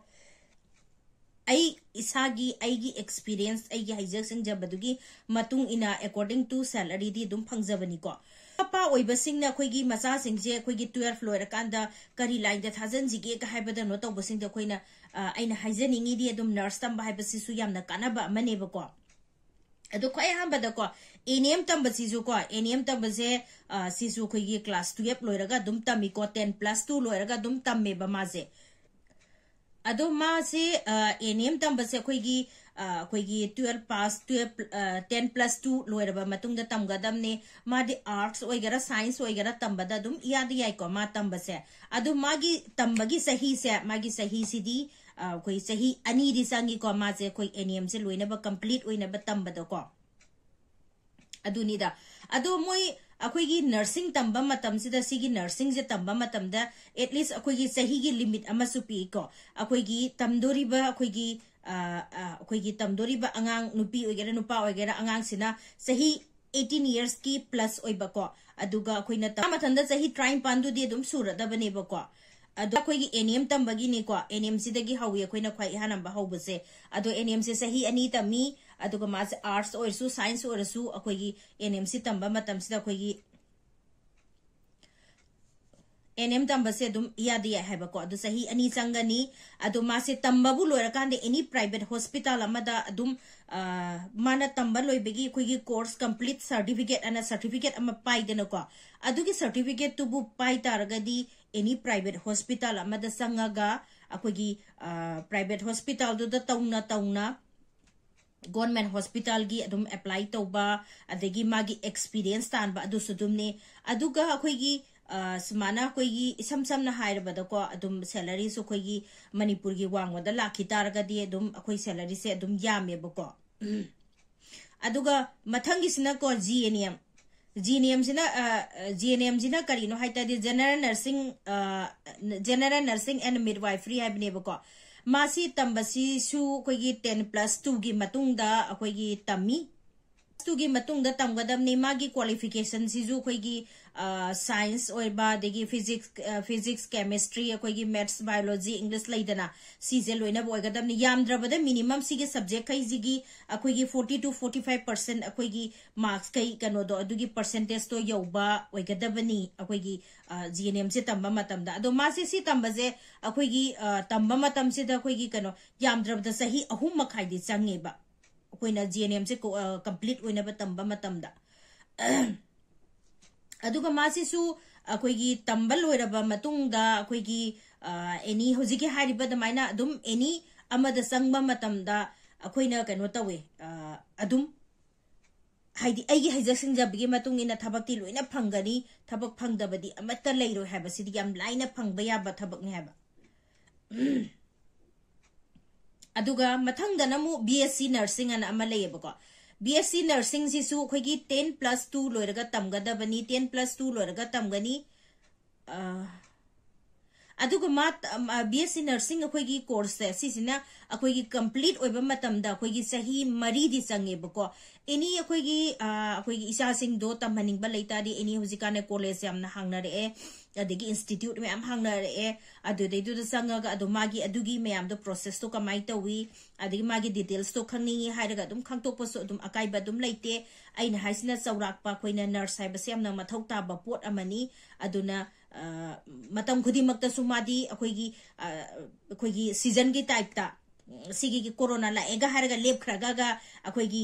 ꯑꯩ ꯏꯁꯥꯒꯤ, ꯑꯩꯒꯤ experience, ꯑꯩꯒꯤ ꯍꯩꯖ ꯁꯤꯡꯖꯕꯗꯨꯒꯤ ꯃꯇꯨꯡ ꯏꯟꯅ, according to salary ꯗꯤ ꯑꯗꯨꯝ ꯐꯪꯖꯕꯅꯤꯀꯣ꯫ ꯃꯄꯥ ꯑꯣꯏꯕꯁꯤꯡꯅ ꯑꯩꯈꯣꯏꯒꯤ ꯃꯆꯥꯁꯤꯡꯁꯦ ꯑꯩꯈꯣꯏꯒꯤ twelve ꯂꯣꯏꯔꯀꯥꯟꯗ ꯀꯔꯤ line ꯗ ꯊꯥꯖꯤꯟꯁꯤꯒꯦꯒ ꯍꯥꯏꯕꯗ ꯀꯩꯅꯣ ꯇꯧꯕꯁꯤꯡꯗ ꯑꯩꯈꯣꯏꯅ, ꯑ, ꯑꯩꯅ ꯍꯥꯏꯖꯅꯤꯡꯉꯤꯗꯤ ꯑꯗꯨꯝ ꯅꯔꯁ ꯇꯝꯕ ꯍꯥꯏꯕꯁꯤꯁꯨ ꯌꯥꯝꯅ ꯀꯥꯟꯅꯕ ꯑꯃꯅꯦꯕꯀꯣ꯫ ꯑꯗꯣ ꯈ꯭ꯋꯥꯏ ꯑꯍꯥꯟꯕꯗꯀꯣ, N M ꯇꯝꯕꯁꯤꯁꯨꯀꯣ, N M ꯇꯝꯕꯁꯦ, ꯑ, ꯁꯤꯁꯨ ꯑꯩꯈꯣꯏꯒꯤ class twelve ꯂꯣꯏꯔꯒ ꯑꯗꯨꯝ ꯇꯝꯃꯤꯀꯣ, ten plus two ꯂꯣꯏꯔꯒ ꯑꯗꯨꯝ ꯇꯝꯃꯦꯕ ꯃꯥꯁꯦ꯫ ꯑꯗꯣ ꯃꯥꯁꯦ, ꯑ, N M ꯇꯝꯕꯁꯦ ꯑꯩꯈꯣꯏꯒꯤ, ꯑ, ꯑꯩꯈꯣꯏꯒꯤ twelve pass, twelve, ꯑ, ten plus two ꯂꯣꯏꯔꯕ ꯃꯇꯨꯡꯗ ꯇꯝꯒꯗꯕꯅꯦ꯫ ꯃꯥꯗꯤ arts ꯑꯣꯏꯒꯦꯔꯥ science ꯑꯣꯏꯒꯦꯔꯥ ꯇꯝꯕꯗ ꯑꯗꯨꯝ ꯏꯌꯥꯗ ꯌꯥꯏꯀꯣ ꯃꯥ ꯇꯝꯕꯁꯦ꯫ ꯑꯗꯣ ꯃꯥꯒꯤ ꯇꯝꯕꯒꯤ ꯆꯍꯤꯁꯦ, ꯃꯥꯒꯤ ꯆꯍꯤꯁꯤꯗꯤ, ꯑ, ꯑꯩꯈꯣꯏ ꯆꯍꯤ ꯑꯅꯤꯗꯤ ꯆꯪꯉꯤꯀꯣ ꯃꯥꯁꯦ ꯑꯩꯈꯣꯏ N M ꯁꯦ ꯂꯣꯏꯅꯕ, complete ꯑꯣꯏꯅꯕ ꯇꯝꯕꯗꯀꯣ꯫ ꯑꯗꯨꯅꯤꯗ꯫ ꯑꯗꯣ ꯃꯣꯏ ꯑꯩꯈꯣꯏꯒꯤ nursing ꯇꯝꯕ ꯃꯇꯝꯁꯤꯗ, ꯁꯤꯒꯤ nursing ꯁꯦ ꯇꯝꯕ ꯃꯇꯝꯗ at least ꯑꯩꯈꯣꯏꯒꯤ ꯆꯍꯤꯒꯤ limit ꯑꯃꯁꯨ ꯄꯤꯀꯣ꯫ ꯑꯩꯈꯣꯏꯒꯤ ꯇꯝꯗꯣꯔꯤꯕ, ꯑꯩꯈꯣꯏꯒꯤ, ꯑ, ꯑ, ꯑꯩꯈꯣꯏꯒꯤ ꯇꯝꯗꯣꯔꯤꯕ ꯑꯉꯥꯡ, ꯅꯨꯄꯤ ꯑꯣꯏꯒꯦꯔꯥ ꯅꯨꯄꯥ ꯑꯣꯏꯒꯦꯔꯥ, ꯑꯉꯥꯡꯁꯤꯅ ꯆꯍꯤ eighteen years ꯀꯤ plus ꯑꯣꯏꯕꯀꯣ, ꯑꯗꯨꯒ ꯑꯩꯈꯣꯏꯅ ꯇꯝ-, ꯃꯊꯟꯇ ꯆꯍꯤ ꯇꯔꯥꯅꯤꯄꯥꯟꯗꯨꯗꯤ ꯑꯗꯨꯝ ꯁꯨꯔꯗꯕꯅꯦꯕꯀꯣ꯫ ꯑꯗꯣ ꯑꯩꯈꯣꯏꯒꯤ N M ꯇꯝꯕꯒꯤꯅꯤꯀꯣ, N M ꯁꯤꯗꯒꯤ ꯍꯧꯏ ꯑꯩꯈꯣꯏꯅ ꯈ꯭ꯋꯥꯏ ꯑꯍꯥꯟꯕ ꯍꯧꯕꯁꯦ꯫ ꯑꯗꯣ N M ꯁꯦ ꯆꯍꯤ ꯑꯅꯤ ꯇꯝꯃꯤ, ꯑꯗꯨꯒ ꯃꯥꯁꯦ arts ꯑꯣꯏꯔꯁꯨ science ꯑꯣꯏꯔꯁꯨ ꯑꯩꯈꯣꯏꯒꯤ N M ꯁꯤ ꯇꯝꯕ ꯃꯇꯝꯁꯤꯗ ꯑꯩꯈꯣꯏꯒꯤ N M ꯇꯝꯕꯁꯦ ꯑꯗꯨꯝ ꯏꯌꯥꯗ ꯌꯥꯏ ꯍꯥꯏꯕꯀꯣ꯫ ꯑꯗꯨ ꯆꯍꯤ ꯑꯅꯤ ꯆꯪꯒꯅꯤ꯫ ꯑꯗꯣ ꯃꯥꯁꯦ ꯇꯝꯕꯕꯨ ꯂꯣꯏꯔꯀꯥꯟꯗ any private hospital ꯑꯃꯗ ꯑꯗꯨꯝ, ꯑ, ꯃꯥꯅ ꯇꯝꯕ ꯂꯣꯏꯕꯒꯤ ꯑꯩꯈꯣꯏꯒꯤ course complete certificate ꯑꯅ certificate ꯑꯃ ꯄꯥꯏꯗꯅꯀꯣ꯫ ꯑꯗꯨꯒꯤ certificate ꯇꯨꯕꯨ ꯄꯥꯏ ꯇꯥꯔꯒꯗꯤ any private hospital ꯑꯃꯗ ꯆꯪꯉꯒ ꯑꯩꯈꯣꯏꯒꯤ, ꯑ, private hospital ꯗꯨꯗ ꯇꯧꯅ ꯇꯧꯅ government hospital ꯒꯤ ꯑꯗꯨꯝ apply ꯇꯧꯕ, ꯑꯗꯒꯤ ꯃꯥꯒꯤ experience ꯇꯥꯟꯕ ꯑꯗꯨꯁꯨ ꯑꯗꯨꯝꯅꯦ꯫ ꯑꯗꯨꯒ ꯑꯩꯈꯣꯏꯒꯤ, ꯑ, ꯁꯨꯃꯥꯏꯅ ꯑꯩꯈꯣꯏꯒꯤ ꯏꯁꯝ ꯁꯝꯅ ꯍꯥꯏꯔꯕꯗꯀꯣ, ꯑꯗꯨꯝ salary ꯁꯨ ꯑꯩꯈꯣꯏꯒꯤ ꯃꯅꯤꯄꯨꯔꯒꯤ ꯋꯥꯡꯃꯗ ꯂꯥꯛꯈꯤ ꯇꯥꯔꯒꯗꯤ ꯑꯗꯨꯝ ꯑꯩꯈꯣꯏ salary ꯁꯦ ꯑꯗꯨꯝ ꯌꯥꯝꯃꯦꯕꯀꯣ꯫ ꯑꯗꯨꯒ ꯃꯊꯪꯒꯤꯁꯤꯅꯀꯣ, G N M꯫ G N M ꯁꯤꯅ, ꯑ, ꯑ, G N M ꯁꯤꯅ ꯀꯔꯤꯅꯣ ꯍꯥꯏ ꯇꯥꯔꯗꯤ General Nursing, ꯑ, General Nursing and Midwifery ꯍꯥꯏꯕꯅꯦꯕꯀꯣ꯫ ꯃꯥꯁꯤ ꯇꯝꯕꯁꯤꯁꯨ ꯑꯩꯈꯣꯏꯒꯤ ten plus two ꯒꯤ ꯃꯇꯨꯡꯗ ꯑꯩꯈꯣꯏꯒꯤ ꯇꯝꯃꯤ꯫ Two ꯒꯤ ꯃꯇꯨꯡꯗ ꯇꯝꯒꯗꯕꯅꯤ꯫ ꯃꯥꯒꯤ qualification ꯁꯤꯁꯨ ꯑꯩꯈꯣꯏꯒꯤ ꯁꯥꯏꯟꯁ ꯑꯣꯏꯕ, ꯑꯗꯒꯤ ꯐꯤꯖꯤꯛꯁ ꯐꯤꯖꯤꯛꯁ ꯀꯦꯃꯤꯁꯇ꯭ꯔꯤ, ꯑꯩꯈꯣꯏꯒꯤ ꯃꯦꯠꯁ, ꯕꯥꯏꯑꯣꯂꯣꯖꯤ, ꯏꯪꯂꯤꯁ ꯂꯩꯗꯅ, ꯁꯤꯁꯦ ꯂꯣꯏꯅꯕ ꯑꯣꯏꯒꯗꯕꯅꯤ꯫ ꯌꯥꯝꯗ꯭ꯔꯕꯗ ꯃꯤꯅꯤꯃꯝ ꯁꯤꯒꯤ ꯁꯕꯖꯦꯛꯈꯩꯁꯤꯒꯤ ꯑꯩꯈꯣꯏꯒꯤ forty to forty five percent ꯑꯩꯈꯣꯏꯒꯤ ꯃꯥꯔꯛꯁ ꯀꯩ ꯀꯩꯅꯣꯗꯣ, ꯑꯗꯨꯒꯤ ꯄꯔꯁꯦꯟꯇꯦꯖꯇꯣ ꯌꯧꯕ ꯑꯣꯏꯒꯗꯕꯅꯤ ꯑꯩꯈꯣꯏꯒꯤ ꯖꯤ ꯑꯦꯟ ꯑꯦꯝꯁꯦ ꯇꯝꯕ ꯃꯇꯝꯗ꯫ ꯑꯗꯣ ꯃꯥꯁꯦ ꯁꯤ ꯇꯝꯕꯁꯦ ꯑꯩꯈꯣꯏꯒꯤ ꯇꯝꯕ ꯃꯇꯝꯁꯤꯗ ꯑꯩꯈꯣꯏꯒꯤ ꯀꯩꯅꯣ, ꯌꯥꯝꯗ꯭ꯔꯕꯗ ꯆꯍꯤ ꯑꯍꯨꯝ ꯃꯈꯥꯏꯗꯤ ꯆꯪꯉꯦꯕ, ꯑꯩꯈꯣꯏꯅ ꯖꯤ ꯑꯦꯟ ꯑꯦꯝꯁꯦ ꯀꯝꯄ꯭ꯂꯤꯠ ꯑꯣꯏꯅꯕ ꯇꯝꯕ ꯃꯇꯝꯗ꯫ ꯑꯗꯨꯒ ꯃꯥꯁꯤꯁꯨ ꯑꯩꯈꯣꯏꯒꯤ ꯇꯝꯕ ꯂꯣꯏꯔꯕ ꯃꯇꯨꯡꯗ ꯑꯩꯈꯣꯏꯒꯤ ꯑꯦꯅꯤ ꯍꯧꯖꯤꯛꯀꯤ ꯍꯥꯏꯔꯤꯕ ꯑꯗꯨꯃꯥꯏꯅ ꯑꯗꯨꯝ ꯑꯦꯅꯤ ꯑꯃꯗ ꯆꯪꯕ ꯃꯇꯝꯗ ꯑꯩꯈꯣꯏꯅ ꯀꯩꯅꯣ ꯇꯧꯋꯦ, ꯑꯗꯨꯝ ꯍꯥꯏꯗꯤ ꯑꯩꯒꯤ ꯍꯩꯖ ꯁꯤꯡꯖꯕꯒꯤ ꯃꯇꯨꯡ ꯏꯟꯅ ꯊꯕꯛꯇꯤ ꯂꯣꯏꯅ ꯐꯪꯒꯅꯤ, ꯊꯕꯛ ꯐꯪꯗꯕꯗꯤ ꯑꯃꯠꯇ ꯂꯩꯔꯣꯏ ꯍꯥꯏꯕꯁꯤꯗꯤ ꯌꯥꯝ ꯂꯥꯏꯅ ꯐꯪꯕ ꯌꯥꯕ ꯊꯕꯛꯅꯤ ꯍꯥꯏꯕ꯫ ꯑꯗꯨꯒ ꯃꯊꯪꯗꯅ ꯑꯃꯨꯛ ꯕꯤ ꯑꯦꯁ ꯁꯤ ꯅꯔꯁꯤꯡ ꯑꯅ ꯑꯃ ꯂꯩꯌꯦꯕꯀꯣ꯫ ꯕꯤ ꯑꯦꯁ ꯁꯤ ꯅꯔꯁꯤꯡꯁꯤꯁꯨ ꯑꯩꯈꯣꯏꯒꯤ ten plus two ꯂꯣꯏꯔꯒ ꯇꯝꯒꯗꯕꯅꯤ, ten plus two ꯂꯣꯏꯔꯒ ꯇꯝꯒꯅꯤ꯫ ꯑꯗꯨꯒ ꯃꯥ ꯕꯤ ꯑꯦꯁ ꯁꯤ ꯅꯔꯁꯤꯡ ꯑꯩꯈꯣꯏꯒꯤ ꯀꯣꯔꯁꯁꯦ ꯁꯤꯁꯤꯅ ꯑꯩꯈꯣꯏꯒꯤ ꯀꯝꯄ꯭ꯂꯤꯠ ꯑꯣꯏꯕ ꯃꯇꯝꯗ ꯑꯩꯈꯣꯏꯒꯤ ꯆꯍꯤ ꯃꯔꯤꯗꯤ ꯆꯪꯉꯦꯕꯀꯣ꯫ ꯑꯦꯅꯤ ꯑꯩꯈꯣꯏꯒꯤ ꯑꯩꯈꯣꯏꯒꯤ ꯏꯆꯥꯁꯤꯡꯗꯣ ꯇꯝꯍꯟꯅꯤꯡꯕ ꯂꯩꯇꯥꯔꯗꯤ ꯑꯦꯅꯤ ꯍꯧꯖꯤꯛꯀꯥꯟꯅ ꯀꯣꯂꯦꯖ ꯌꯥꯝꯅ ꯍꯥꯡꯅꯔꯛꯑꯦ, ꯑꯗꯒꯤ ꯏꯟꯁꯇꯤꯇ꯭ꯌꯨꯠ ꯃꯌꯥꯝ ꯍꯥꯡꯅꯔꯛꯑꯦ꯫ ꯑꯗꯨꯗꯩꯗꯨꯗ ꯆꯪꯉꯒ ꯑꯗꯣ ꯃꯥꯒꯤ ꯑꯗꯨꯒꯤ ꯃꯌꯥꯝꯗꯣ ꯄ꯭ꯔꯣꯁꯦꯁꯇꯣ ꯀꯃꯥꯏꯅ ꯇꯧꯏ, ꯑꯗꯒꯤ ꯃꯥꯒꯤ ꯗꯤꯇꯦꯜꯁꯇꯣ ꯈꯪꯅꯤꯡꯉꯤ ꯍꯥꯏꯔꯒ ꯑꯗꯨꯝ ꯈꯪꯗꯣꯛꯄꯁꯨ ꯑꯗꯨꯝ ꯑꯀꯥꯏꯕ ꯑꯗꯨꯝ ꯂꯩꯇꯦ꯫ ꯑꯩꯅ ꯍꯥꯏꯁꯤꯅ ꯆꯥꯎꯔꯥꯛꯄ ꯑꯩꯈꯣꯏꯅ ꯅꯔꯁ ꯍꯥꯏꯕꯁꯦ ꯌꯥꯝꯅ ꯃꯊꯧ ꯇꯥꯕ ꯄꯣꯠ ꯑꯃꯅꯤ꯫ ꯑꯗꯨꯅ ꯃꯇꯝ ꯈꯨꯗꯤꯡꯃꯛꯇꯁꯨ ꯃꯥꯗꯤ ꯑꯩꯈꯣꯏꯒꯤ ꯑꯩꯈꯣꯏꯒꯤ ꯁꯤꯖꯟꯒꯤ ꯇꯥꯏꯞꯇ ꯁꯤꯒꯤ ꯀꯣꯔꯣꯅꯥ ꯂꯥꯛꯑꯦꯒ ꯍꯥꯏꯔꯒ ꯂꯦꯞꯈ꯭ꯔꯒ ꯑꯩꯈꯣꯏꯒꯤ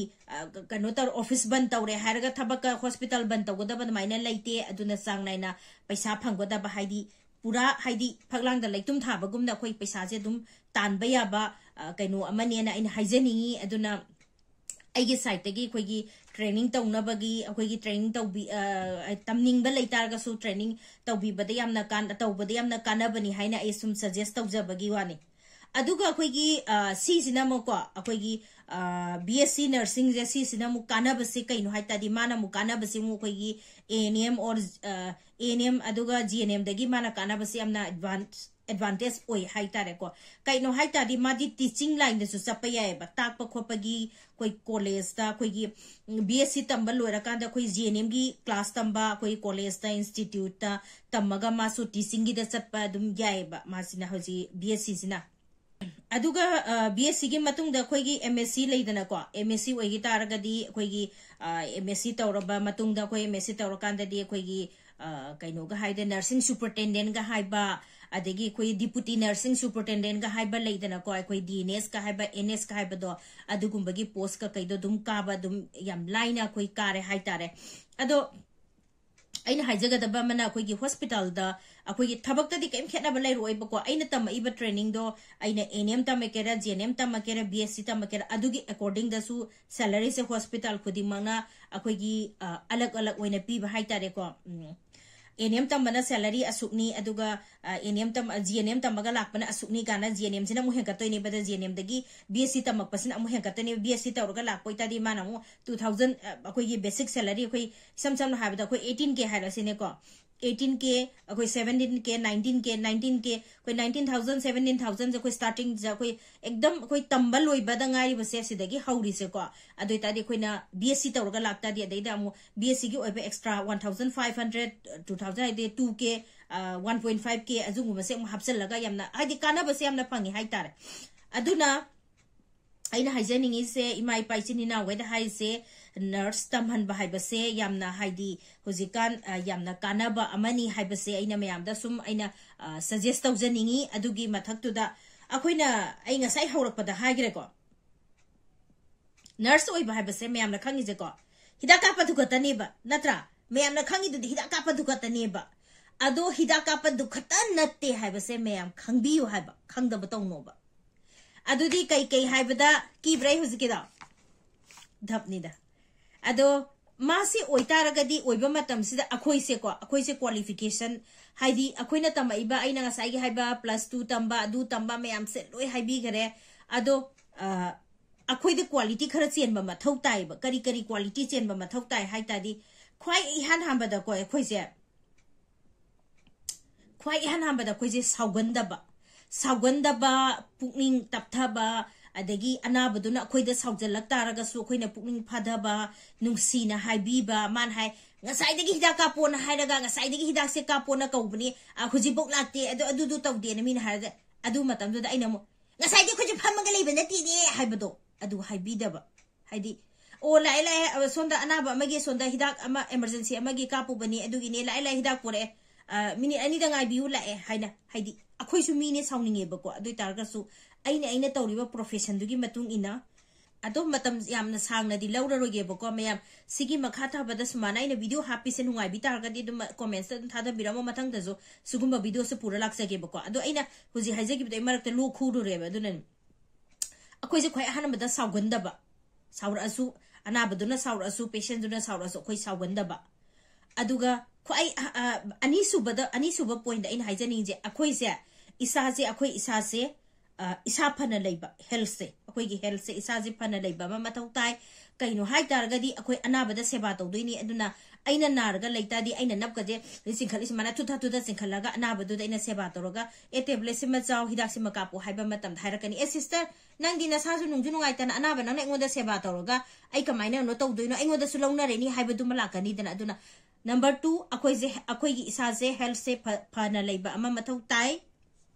ꯀꯩꯅꯣ ꯇꯧꯔ ꯑꯣꯐꯤꯁ ꯕꯟ ꯇꯧꯔꯦ ꯍꯥꯏꯔꯒ ꯊꯕꯛꯀ ꯍꯣꯁꯄꯤꯇꯥꯜ ꯕꯟ ꯇꯧꯒꯗꯕ ꯑꯗꯨꯃꯥꯏꯅ ꯂꯩꯇꯦ꯫ ꯑꯗꯨꯅ ꯆꯥꯡ ꯅꯥꯏꯅ ꯄꯩꯁꯥ ꯐꯪꯒꯗꯕ, ꯍꯥꯏꯗꯤ ꯄꯨꯔꯥ ꯍꯥꯏꯗꯤ ꯐꯛꯂꯥꯡꯗ ꯂꯩꯇꯨꯝ ꯊꯥꯕꯒꯨꯝꯅ ꯑꯩꯈꯣꯏ ꯄꯩꯁꯥꯁꯦ ꯑꯗꯨꯝ ꯇꯥꯟꯕ ꯌꯥꯕ ꯀꯩꯅꯣ ꯑꯃꯅꯦꯅ ꯑꯩꯅ ꯍꯥꯏꯖꯅꯤꯡꯉꯤ꯫ ꯑꯗꯨꯅ ꯑꯩꯒꯤ ꯁꯥꯏꯠꯇꯒꯤ ꯑꯩꯈꯣꯏꯒꯤ ꯇ꯭ꯔꯦꯅꯤꯡ ꯇꯧꯅꯕꯒꯤ ꯑꯩꯈꯣꯏꯒꯤ ꯇ꯭ꯔꯦꯅꯤꯡ ꯇꯧꯕꯤ ꯇꯝꯅꯤꯡꯕ ꯂꯩꯇꯥꯔꯒꯁꯨ ꯇ꯭ꯔꯦꯅꯤꯡ ꯇꯧꯕꯤꯕꯗ ꯌꯥꯝꯅ ꯇꯧꯕꯗ ꯌꯥꯝꯅ ꯀꯥꯟꯅꯕꯅꯤ ꯍꯥꯏꯅ ꯑꯩ ꯁꯨꯝ ꯁꯖꯦꯁ ꯇꯧꯖꯕꯒꯤ ꯋꯥꯅꯤ꯫ ꯑꯗꯨꯒ ꯑꯩꯈꯣꯏꯒꯤ ꯁꯤꯁꯤꯅ ꯑꯃꯨꯛꯀꯣ ꯑꯩꯈꯣꯏꯒꯤ ꯕꯤ ꯑꯦꯁ ꯁꯤ ꯅꯔꯁꯤꯡꯁꯦ ꯁꯤꯁꯤꯅ ꯑꯃꯨꯛ ꯀꯥꯟꯅꯕꯁꯦ ꯀꯩꯅꯣ ꯍꯥꯏ ꯇꯥꯔꯗꯤ, ꯃꯥꯅ ꯑꯃꯨꯛ ꯀꯥꯟꯅꯕꯁꯦ ꯑꯃꯨꯛ ꯑꯩꯈꯣꯏꯒꯤ A N M or A N M ꯑꯗꯨꯒ ꯖꯤ ꯑꯦꯟ ꯑꯦꯝꯗꯒꯤ ꯃꯥꯅ ꯀꯥꯟꯅꯕꯁꯦ ꯌꯥꯝꯅ ꯑꯦꯗꯚꯥꯟꯁ ꯑꯦꯗꯚꯥꯟꯇꯦꯖ ꯑꯣꯏ ꯍꯥꯏꯇꯥꯔꯦꯀꯣ꯫ ꯀꯩꯅꯣ ꯍꯥꯏꯇꯥꯔꯗꯤ ꯃꯥꯗꯤ ꯇꯤꯆꯤꯡ ꯂꯥꯏꯟꯗꯁꯨ ꯆꯠꯄ ꯌꯥꯏꯑꯕ, ꯇꯥꯛꯄ ꯈꯣꯠꯄꯒꯤ꯫ ꯑꯩꯈꯣꯏ ꯀꯣꯂꯦꯖꯇ ꯑꯩꯈꯣꯏꯒꯤ ꯕꯤ ꯑꯦꯁ ꯁꯤ ꯇꯝꯕ ꯂꯣꯏꯔꯀꯥꯟꯗ ꯑꯩꯈꯣꯏ ꯖꯤ ꯑꯦꯟ ꯑꯦꯝꯒꯤ ꯀ꯭ꯂꯥꯁ ꯇꯝꯕ, ꯑꯩꯈꯣꯏ ꯀꯣꯂꯦꯖꯇ, ꯏꯟꯁꯇꯤꯇ꯭ꯌꯨꯠꯇ ꯇꯝꯃꯒ ꯃꯥꯁꯨ ꯇꯤꯆꯤꯡꯒꯤꯗ ꯆꯠꯄ ꯑꯗꯨꯝ ꯌꯥꯏꯑꯕ ꯃꯥꯁꯤꯅ, ꯍꯧꯖꯤꯛ ꯕꯤ ꯑꯦꯁ ꯁꯤꯁꯤꯅ꯫ ꯑꯗꯨꯒ ꯕꯤ ꯑꯦꯁ ꯁꯤꯒꯤ ꯃꯇꯨꯡꯗ ꯑꯩꯈꯣꯏꯒꯤ ꯑꯦꯝ ꯑꯦꯁ ꯁꯤ ꯂꯩꯗꯅꯀꯣ, ꯑꯦꯝ ꯑꯦꯁ ꯁꯤ ꯑꯣꯏꯈꯤ ꯇꯥꯔꯒꯗꯤ ꯑꯩꯈꯣꯏꯒꯤ ꯑꯦꯝ ꯑꯦꯁ ꯁꯤ ꯇꯧꯔꯕ ꯃꯇꯨꯡꯗ, ꯑꯩꯈꯣꯏ ꯑꯦꯝ ꯑꯦꯁ ꯁꯤ ꯇꯧꯔꯀꯥꯟꯗꯗꯤ ꯑꯩꯈꯣꯏꯒꯤ ꯑ, ꯀꯩꯅꯣꯒ ꯍꯥꯏꯗꯤ ꯅꯔꯁꯤꯡ ꯁꯨꯄꯔꯇꯦꯟꯗꯦꯟꯒ ꯍꯥꯏꯕ, ꯑꯗꯒꯤ ꯑꯩꯈꯣꯏ ꯗꯤꯄꯨꯇꯤ ꯅꯔꯁꯤꯡ ꯁꯨꯄꯔꯇꯦꯟꯗꯦꯟꯒ ꯍꯥꯏꯕ ꯂꯩꯗꯅꯀꯣ, ꯑꯩꯈꯣꯏ ꯗꯤ ꯑꯦꯟ ꯑꯦꯁꯀ ꯍꯥꯏꯕ, ꯑꯦꯟ ꯑꯦꯁꯀ ꯍꯥꯏꯕꯗꯣ, ꯑꯗꯨꯒꯨꯝꯕꯒꯤ ꯄꯣꯁꯀ ꯀꯩꯗꯣ ꯑꯗꯨꯝ ꯀꯥꯕ ꯑꯗꯨꯝ ꯌꯥꯝ ꯂꯥꯏꯅ ꯑꯩꯈꯣꯏ ꯀꯥꯔꯦ ꯍꯥꯏꯇꯥꯔꯦ꯫ ꯑꯗꯣ ꯑꯩꯅ ꯍꯥꯏꯖꯒꯗꯕ ꯑꯃꯅ, ꯑꯩꯈꯣꯏꯒꯤ ꯍꯣꯁꯄꯤꯇꯥꯜꯗ ꯑꯩꯈꯣꯏꯒꯤ ꯊꯕꯛꯇꯗꯤ ꯀꯔꯤꯝ ꯈꯦꯠꯅꯕ ꯂꯩꯔꯣꯏꯕꯀꯣ꯫ ꯑꯩꯅ ꯇꯝꯃꯛꯏꯕ ꯇ꯭ꯔꯦꯅꯤꯡꯗꯣ, ꯑꯩꯅ ꯑꯦꯟ ꯑꯦꯝ ꯇꯝꯃꯛꯀꯦꯔꯥ, ꯖꯤ ꯑꯦꯟ ꯑꯦꯝ ꯇꯝꯃꯛꯀꯦꯔꯥ, ꯕꯤ ꯑꯦꯁ ꯁꯤ ꯇꯝꯃꯛꯀꯦꯔꯥ, ꯑꯗꯨꯒꯤ ꯑꯦꯀꯣꯔꯗꯤꯡꯗꯁꯨ ꯁꯦꯂꯔꯤꯁꯦ ꯍꯣꯁꯄꯤꯇꯥꯜ ꯈꯨꯗꯤꯡꯃꯛꯅ ꯑꯩꯈꯣꯏꯒꯤ ꯑ, ꯑꯂꯛ ꯑꯂꯛ ꯑꯣꯏꯅ ꯄꯤꯕ ꯍꯥꯏꯇꯥꯔꯦꯀꯣ꯫ ꯎꯝ, ꯑꯦꯟ ꯑꯦꯝ ꯇꯝꯕꯅ ꯁꯦꯂꯔꯤ ꯑꯁꯨꯛꯅꯤ, ꯑꯗꯨꯒ ꯑꯦꯟ ꯑꯦꯝ ꯇꯝ ꯖꯤ ꯑꯦꯟ ꯑꯦꯝ ꯇꯝꯃꯒ ꯂꯥꯛꯄꯅ ꯑꯁꯨꯛꯅꯤ ꯀꯥꯏꯅ ꯖꯤ ꯑꯦꯟ ꯑꯦꯝꯁꯤꯅ ꯑꯃꯨꯛ ꯍꯦꯟꯒꯠꯇꯣꯏꯅꯦꯕ, ꯑꯗ ꯖꯤ ꯑꯦꯟ ꯑꯦꯝꯗꯒꯤ ꯕꯤ ꯑꯦꯁ ꯁꯤ ꯇꯝꯃꯛꯄꯁꯤꯅ ꯑꯃꯨꯛ ꯍꯦꯟꯒꯠꯇꯣꯏꯅꯦꯕ꯫ ꯕꯤ ꯑꯦꯁ ꯁꯤ ꯇꯧꯔꯒ ꯂꯥꯛꯄ ꯑꯣꯏꯇꯥꯔꯗꯤ ꯃꯥꯅ ꯑꯃꯨꯛ ꯇꯨ ꯊꯥꯎꯖꯟ, ꯑꯩꯈꯣꯏꯒꯤ ꯕꯦꯁꯤꯛ ꯁꯦꯂꯔꯤ, ꯑꯩꯈꯣꯏ ꯏꯁꯝ ꯁꯝꯅ ꯍꯥꯏꯔꯕꯗ ꯑꯩꯈꯣꯏ ꯑꯩꯠꯇꯤꯟ ꯀꯦ ꯍꯥꯏꯔꯁꯤꯅꯦꯀꯣ, ꯑꯩꯠꯇꯤꯟ ꯀꯦ, ꯑꯩꯈꯣꯏ ꯁꯚꯦꯟꯇꯤꯟ ꯀꯦ, ꯅꯥꯏꯟꯇꯤꯟ ꯀꯦ, ꯅꯥꯏꯟꯇꯤꯟ ꯀꯦ, ꯑꯩꯈꯣꯏ ꯅꯥꯏꯟꯇꯤꯟ ꯊꯥꯎꯖꯟ, ꯁꯚꯦꯟꯇꯤꯟ ꯊꯥꯎꯖꯟꯁꯦ ꯑꯩꯈꯣꯏ ꯁ꯭ꯇꯥꯔꯇꯤꯡꯁꯦ ꯑꯩꯈꯣꯏ ꯑꯦꯛꯗꯝ ꯑꯩꯈꯣꯏ ꯇꯝꯕ ꯂꯣꯏꯕꯗ ꯉꯥꯏꯔꯤꯕꯁꯦ ꯁꯤꯗꯒꯤ ꯍꯧꯔꯤꯁꯦꯀꯣ꯫ ꯑꯗꯨ ꯑꯣꯏꯇꯥꯔꯗꯤ ꯑꯩꯈꯣꯏꯅ ꯕꯤ ꯑꯦꯁ ꯁꯤ ꯇꯧꯔꯒ ꯂꯥꯛꯇꯥꯔꯗꯤ, ꯑꯗꯩꯗ ꯑꯃꯨꯛ ꯕꯤ ꯑꯦꯁ ꯁꯤꯒꯤ ꯑꯣꯏꯕ extra one thousand five hundred, two thousand ꯍꯥꯏꯗꯤ ꯇꯨ ꯀꯦ, ꯋꯥꯟ ꯄꯣꯏꯟ ꯐꯥꯏꯚ ꯀꯦ ꯑꯗꯨꯒꯨꯝꯕꯁꯦ ꯑꯃꯨꯛ ꯍꯥꯞꯆꯤꯜꯂꯒ ꯌꯥꯝꯅ ꯍꯥꯏꯗꯤ ꯀꯥꯟꯅꯕꯁꯦ ꯌꯥꯝꯅ ꯐꯪꯉꯤ ꯍꯥꯏꯇꯥꯔꯦ꯫ ꯑꯗꯨꯅ ꯑꯩꯅ ꯍꯥꯏꯖꯅꯤꯡꯉꯤꯁꯦ, ꯏꯃꯥ ꯏꯄꯥ ꯏꯆꯤꯟ ꯏꯅꯥꯎꯈꯩꯗ ꯍꯥꯏꯔꯤꯁꯦ, ꯅꯔꯁ ꯇꯝꯍꯟꯕ ꯍꯥꯏꯕꯁꯦ ꯌꯥꯝꯅ ꯍꯥꯏꯗꯤ ꯍꯧꯖꯤꯛꯀꯥꯟ, ꯑ, ꯌꯥꯝꯅ ꯀꯥꯟꯅꯕ ꯑꯃꯅꯤ ꯍꯥꯏꯕꯁꯦ ꯑꯩꯅ ꯃꯌꯥꯝꯗ ꯁꯨꯝ ꯑꯩꯅ, ꯑ, ꯁꯖꯦꯁ ꯇꯧꯖꯅꯤꯡꯉꯤ꯫ ꯑꯗꯨꯒꯤ ꯃꯊꯛꯇꯨꯗ ꯑꯩꯈꯣꯏꯅ, ꯑꯩ ꯉꯁꯥꯏ ꯍꯧꯔꯛꯄꯗ ꯍꯥꯏꯈ꯭ꯔꯦꯀꯣ, ꯅꯔꯁ ꯑꯣꯏꯕ ꯍꯥꯏꯕꯁꯦ ꯃꯌꯥꯝꯅ ꯈꯪꯉꯤꯁꯦꯀꯣ, ꯍꯤꯗꯥꯛ ꯀꯥꯞꯄꯗꯨ ꯈꯛꯇꯅꯦꯕ, ꯅꯠꯇ꯭ꯔꯥ? ꯃꯌꯥꯝꯅ ꯈꯪꯉꯤꯗꯨꯗꯤ ꯍꯤꯗꯥꯛ ꯀꯥꯞꯄꯗꯨ ꯈꯛꯇꯅꯦꯕ꯫ ꯑꯗꯣ ꯍꯤꯗꯥꯛ ꯀꯥꯞꯄꯗꯨ ꯈꯛꯇ ꯅꯠꯇꯦ ꯍꯥꯏꯕꯁꯦ ꯃꯌꯥꯝ ꯈꯪꯕꯤꯌꯨ ꯍꯥꯏꯕ, ꯈꯪꯗꯕ ꯇꯧꯅꯣꯕ꯫ ꯑꯗꯨꯗꯤ ꯀꯩ ꯀꯩ ꯍꯥꯏꯕꯗ ꯀꯤꯕ꯭ꯔꯥ ꯑꯩ ꯍꯧꯖꯤꯛꯀꯤꯗꯣ? ꯙꯞꯅꯤꯗ꯫ ꯑꯗꯣ ꯃꯥꯁꯤ ꯑꯣꯏꯇꯥꯔꯒꯗꯤ, ꯑꯣꯏꯕ ꯃꯇꯝꯁꯤꯗ ꯑꯩꯈꯣꯏꯁꯦꯀꯣ, ꯑꯩꯈꯣꯏꯁꯦ ꯀ꯭ꯋꯥꯂꯤꯐꯤꯀꯦꯁꯟ, ꯍꯥꯏꯗꯤ ꯑꯩꯈꯣꯏꯅ ꯇꯝꯃꯛꯏꯕ, ꯑꯩꯅ ꯉꯁꯥꯏꯒꯤ ꯍꯥꯏꯕ ꯄ꯭ꯂꯁ ꯇꯨ ꯇꯝꯕ, ꯑꯗꯨ ꯇꯝꯕ ꯃꯌꯥꯝꯁꯦ ꯂꯣꯏ ꯍꯥꯏꯕꯤꯈꯔꯦ꯫ ꯑꯗꯣ, ꯑ, ꯑꯩꯈꯣꯏꯗ ꯀ꯭ꯋꯥꯂꯤꯇꯤ ꯈꯔ ꯆꯦꯟꯕ ꯃꯊꯧ ꯇꯥꯏꯌꯦꯕ꯫ ꯀꯔꯤ ꯀꯔꯤ ꯀ꯭ꯋꯥꯂꯤꯇꯤ ꯆꯦꯟꯕ ꯃꯊꯧ ꯇꯥꯏ ꯍꯥꯏ ꯇꯥꯔꯗꯤ, ꯈ꯭ꯋꯥꯏ ꯏꯍꯥꯟ ꯍꯥꯟꯕꯗꯀꯣ ꯑꯩꯈꯣꯏꯁꯦ ꯈ꯭ꯋꯥꯏ ꯏꯍꯥꯟ ꯍꯥꯟꯕꯗ ꯑꯩꯈꯣꯏꯁꯦ ꯁꯥꯎꯒꯟꯗꯕ, ꯁꯥꯎꯒꯟꯗꯕ, ꯄꯨꯛꯅꯤꯡ ꯇꯞꯊꯕ, ꯑꯗꯒꯤ ꯑꯅꯥꯕꯗꯨꯅ ꯑꯩꯈꯣꯏꯗ ꯁꯥꯎꯖꯜꯂꯛ ꯇꯥꯔꯒꯁꯨ ꯑꯩꯈꯣꯏꯅ ꯄꯨꯛꯅꯤꯡ ꯐꯊꯕ, ꯅꯨꯡꯁꯤꯅ ꯍꯥꯏꯕꯤꯕ꯫ ꯃꯥꯅ ꯍꯥꯏ, "ꯉꯁꯥꯏꯗꯒꯤ ꯍꯤꯗꯥꯛ ꯀꯥꯞꯄꯣꯅ ꯍꯥꯏꯔꯒ, ꯉꯁꯥꯏꯗꯒꯤ ꯍꯤꯗꯥꯛꯁꯦ ꯀꯥꯞꯄꯣꯅ ꯀꯧꯕꯅꯤ, ꯑ, ꯍꯧꯖꯤꯛꯐꯥꯎ ꯂꯥꯛꯇꯦ, ꯑꯗꯨ, ꯑꯗꯨꯗꯨ ꯇꯧꯗꯦꯅ" ꯃꯤꯅ ꯍꯥꯏꯔꯒ, ꯑꯗꯨ ꯃꯇꯝꯗꯨꯗ ꯑꯩꯅ ꯑꯃꯨꯛ, "ꯉꯁꯥꯏꯗꯤ ꯑꯩꯈꯣꯏꯁꯨ ꯐꯝꯃꯒ ꯂꯩꯕ ꯅꯠꯇꯦꯅꯦ" ꯍꯥꯏꯕꯗꯣ, ꯑꯗꯨ ꯍꯥꯏꯕꯤꯗꯕ꯫ ꯍꯥꯏꯗꯤ, "ꯑꯣ, ꯂꯥꯛꯑꯦ, ꯂꯥꯛꯑꯦ, ꯑ, ꯁꯣꯝꯗ ꯑꯅꯥꯕ ꯑꯃꯒꯤ, ꯁꯣꯝꯗ ꯍꯤꯗꯥꯛ ꯑꯃ emergency ꯑꯃꯒꯤ ꯀꯥꯞꯄꯨꯕꯅꯤ, ꯑꯗꯨꯒꯤꯅꯦ, ꯂꯥꯛꯑꯦ, ꯂꯥꯛꯑꯦ, ꯍꯤꯗꯥꯛ ꯄꯨꯔꯛꯑꯦ, ꯑ, ꯃꯤꯅꯤꯠ ꯑꯅꯤꯗ ꯉꯥꯏꯕꯤꯌꯨ, ꯂꯥꯛꯑꯦ" ꯍꯥꯏꯅ꯫ ꯍꯥꯏꯗꯤ, ꯑꯩꯈꯣꯏꯁꯨ ꯃꯤꯅꯦ, ꯁꯥꯎꯅꯤꯡꯉꯦꯕꯀꯣ꯫ ꯑꯗꯨ ꯑꯣꯏ ꯇꯥꯔꯒꯁꯨ ꯑꯩꯅ, ꯑꯩꯅ ꯇꯧꯔꯤꯕ profession ꯗꯨꯒꯤ ꯃꯇꯨꯡ ꯏꯟꯅ, ꯑꯗꯣ ꯃꯇꯝ ꯌꯥꯝꯅ ꯁꯥꯡꯅꯗꯤ ꯂꯧꯔꯔꯣꯏꯒꯦꯕꯀꯣ ꯃꯌꯥꯝ꯫ ꯁꯤꯒꯤ ꯃꯈꯥ ꯊꯥꯕꯗ ꯁꯨꯃꯥꯏꯅ ꯑꯩꯅ video ꯍꯥꯞꯄꯤꯁꯦ ꯅꯨꯡꯉꯥꯏꯕꯤ ꯇꯥꯔꯒꯗꯤ ꯑꯗꯨꯝ comments ꯇ ꯑꯗꯨꯝ ꯊꯥꯗꯕꯤꯔꯝꯃꯣ, ꯃꯊꯪꯗꯁꯨ ꯁꯤꯒꯨꯝꯕ video ꯁꯦ ꯄꯨꯔ ꯂꯥꯛꯆꯒꯦꯕꯀꯣ꯫ ꯑꯗꯣ ꯑꯩꯅ ꯍꯧꯖꯤꯛ ꯍꯥꯏꯖꯈꯤꯕꯗꯣ ꯑꯩ ꯃꯔꯛꯇ ꯂꯣꯛ ꯈꯨꯔꯨꯔꯦꯕ, ꯑꯗꯨꯅꯅꯦ꯫ ꯑꯩꯈꯣꯏꯁꯦ ꯈ꯭ꯋꯥꯏ ꯑꯍꯥꯟꯕꯗ ꯁꯥꯎꯒꯟꯗꯕ, ꯁꯥꯎꯔꯛꯑꯁꯨ, ꯑꯅꯥꯕꯗꯨꯅ ꯁꯥꯎꯔꯛꯑꯁꯨ, patient ꯗꯨꯅ ꯁꯥꯎꯔꯛꯑꯁꯨ, ꯑꯩꯈꯣꯏ ꯁꯥꯎꯒꯟꯗꯕ꯫ ꯑꯗꯨꯒ ꯈ꯭ꯋꯥꯏ, ꯑ, ꯑ, ꯑꯅꯤꯁꯨꯕꯗ, ꯑꯅꯤꯁꯨꯕ point ꯑꯩꯅ ꯍꯥꯏꯖꯅꯤꯡꯉꯤꯁꯦ, ꯑꯩꯈꯣꯏꯁꯦ, ꯏꯁꯥꯁꯦ, ꯑꯩꯈꯣꯏ ꯏꯁꯥꯁꯦ, ꯑ, ꯏꯁꯥ ꯐꯅ ꯂꯩꯕ, health ꯁꯦ, ꯑꯩꯈꯣꯏꯒꯤ health ꯁꯦ, ꯏꯁꯥꯁꯦ ꯐꯅ ꯂꯩꯕ ꯑꯃ ꯃꯊꯧ ꯇꯥꯏ꯫ ꯀꯩꯅꯣ ꯍꯥꯏ ꯇꯥꯔꯒꯗꯤ, ꯑꯩꯈꯣꯏ ꯑꯅꯥꯕꯗ ꯁꯦꯕꯥ ꯇꯧꯗꯣꯏꯅꯤ꯫ ꯑꯗꯨꯅ ꯑꯩꯅ ꯅꯥꯔꯒ ꯂꯩ ꯇꯥꯔꯗꯤ, ꯑꯩꯅ ꯅꯞꯀꯁꯦ ꯆꯤꯡꯈꯠꯂꯤ ꯁꯨꯃꯥꯏꯅ ꯊꯨꯊꯥ ꯊꯨꯊꯥ ꯆꯤꯡꯈꯠꯂꯒ, ꯑꯅꯥꯕꯗꯨꯗ ꯑꯩꯅ ꯁꯦꯕꯥ ꯇꯧꯔꯒ, "ꯑꯦ, tablet ꯁꯤꯃ ꯆꯥꯎ, ꯍꯤꯗꯥꯛꯁꯤꯃ ꯀꯥꯞꯄꯣ" ꯍꯥꯏꯕ ꯃꯇꯝꯗ ꯍꯥꯏꯔꯛꯀꯅꯤ, "ꯑꯦ, sister, ꯅꯪꯗꯤ ꯅꯁꯥꯁꯨ ꯅꯨꯡꯁꯨ ꯅꯨꯡꯉꯥꯏꯇꯅ, ꯑꯅꯥꯕ ꯅꯪꯅ ꯑꯩꯉꯣꯟꯗ ꯁꯦꯕꯥ ꯇꯧꯔꯒ ꯑꯩ ꯀꯃꯥꯏꯅ ꯀꯩꯅꯣ ꯇꯧꯗꯣꯏꯅꯣ? ꯑꯩꯉꯣꯟꯗꯁꯨ ꯂꯧꯅꯔꯦꯅꯤ" ꯍꯥꯏꯕꯗꯨꯃ ꯂꯥꯛꯀꯅꯤꯗꯅ꯫ ꯑꯗꯨꯅ number two, ꯑꯩꯈꯣꯏꯁꯦ, ꯑꯩꯈꯣꯏꯒꯤ ꯏꯁꯥꯁꯦ, health ꯁꯦ ꯐ-, ꯐꯅ ꯂꯩꯕ ꯑꯃ ꯃꯊꯧ ꯇꯥꯏ꯫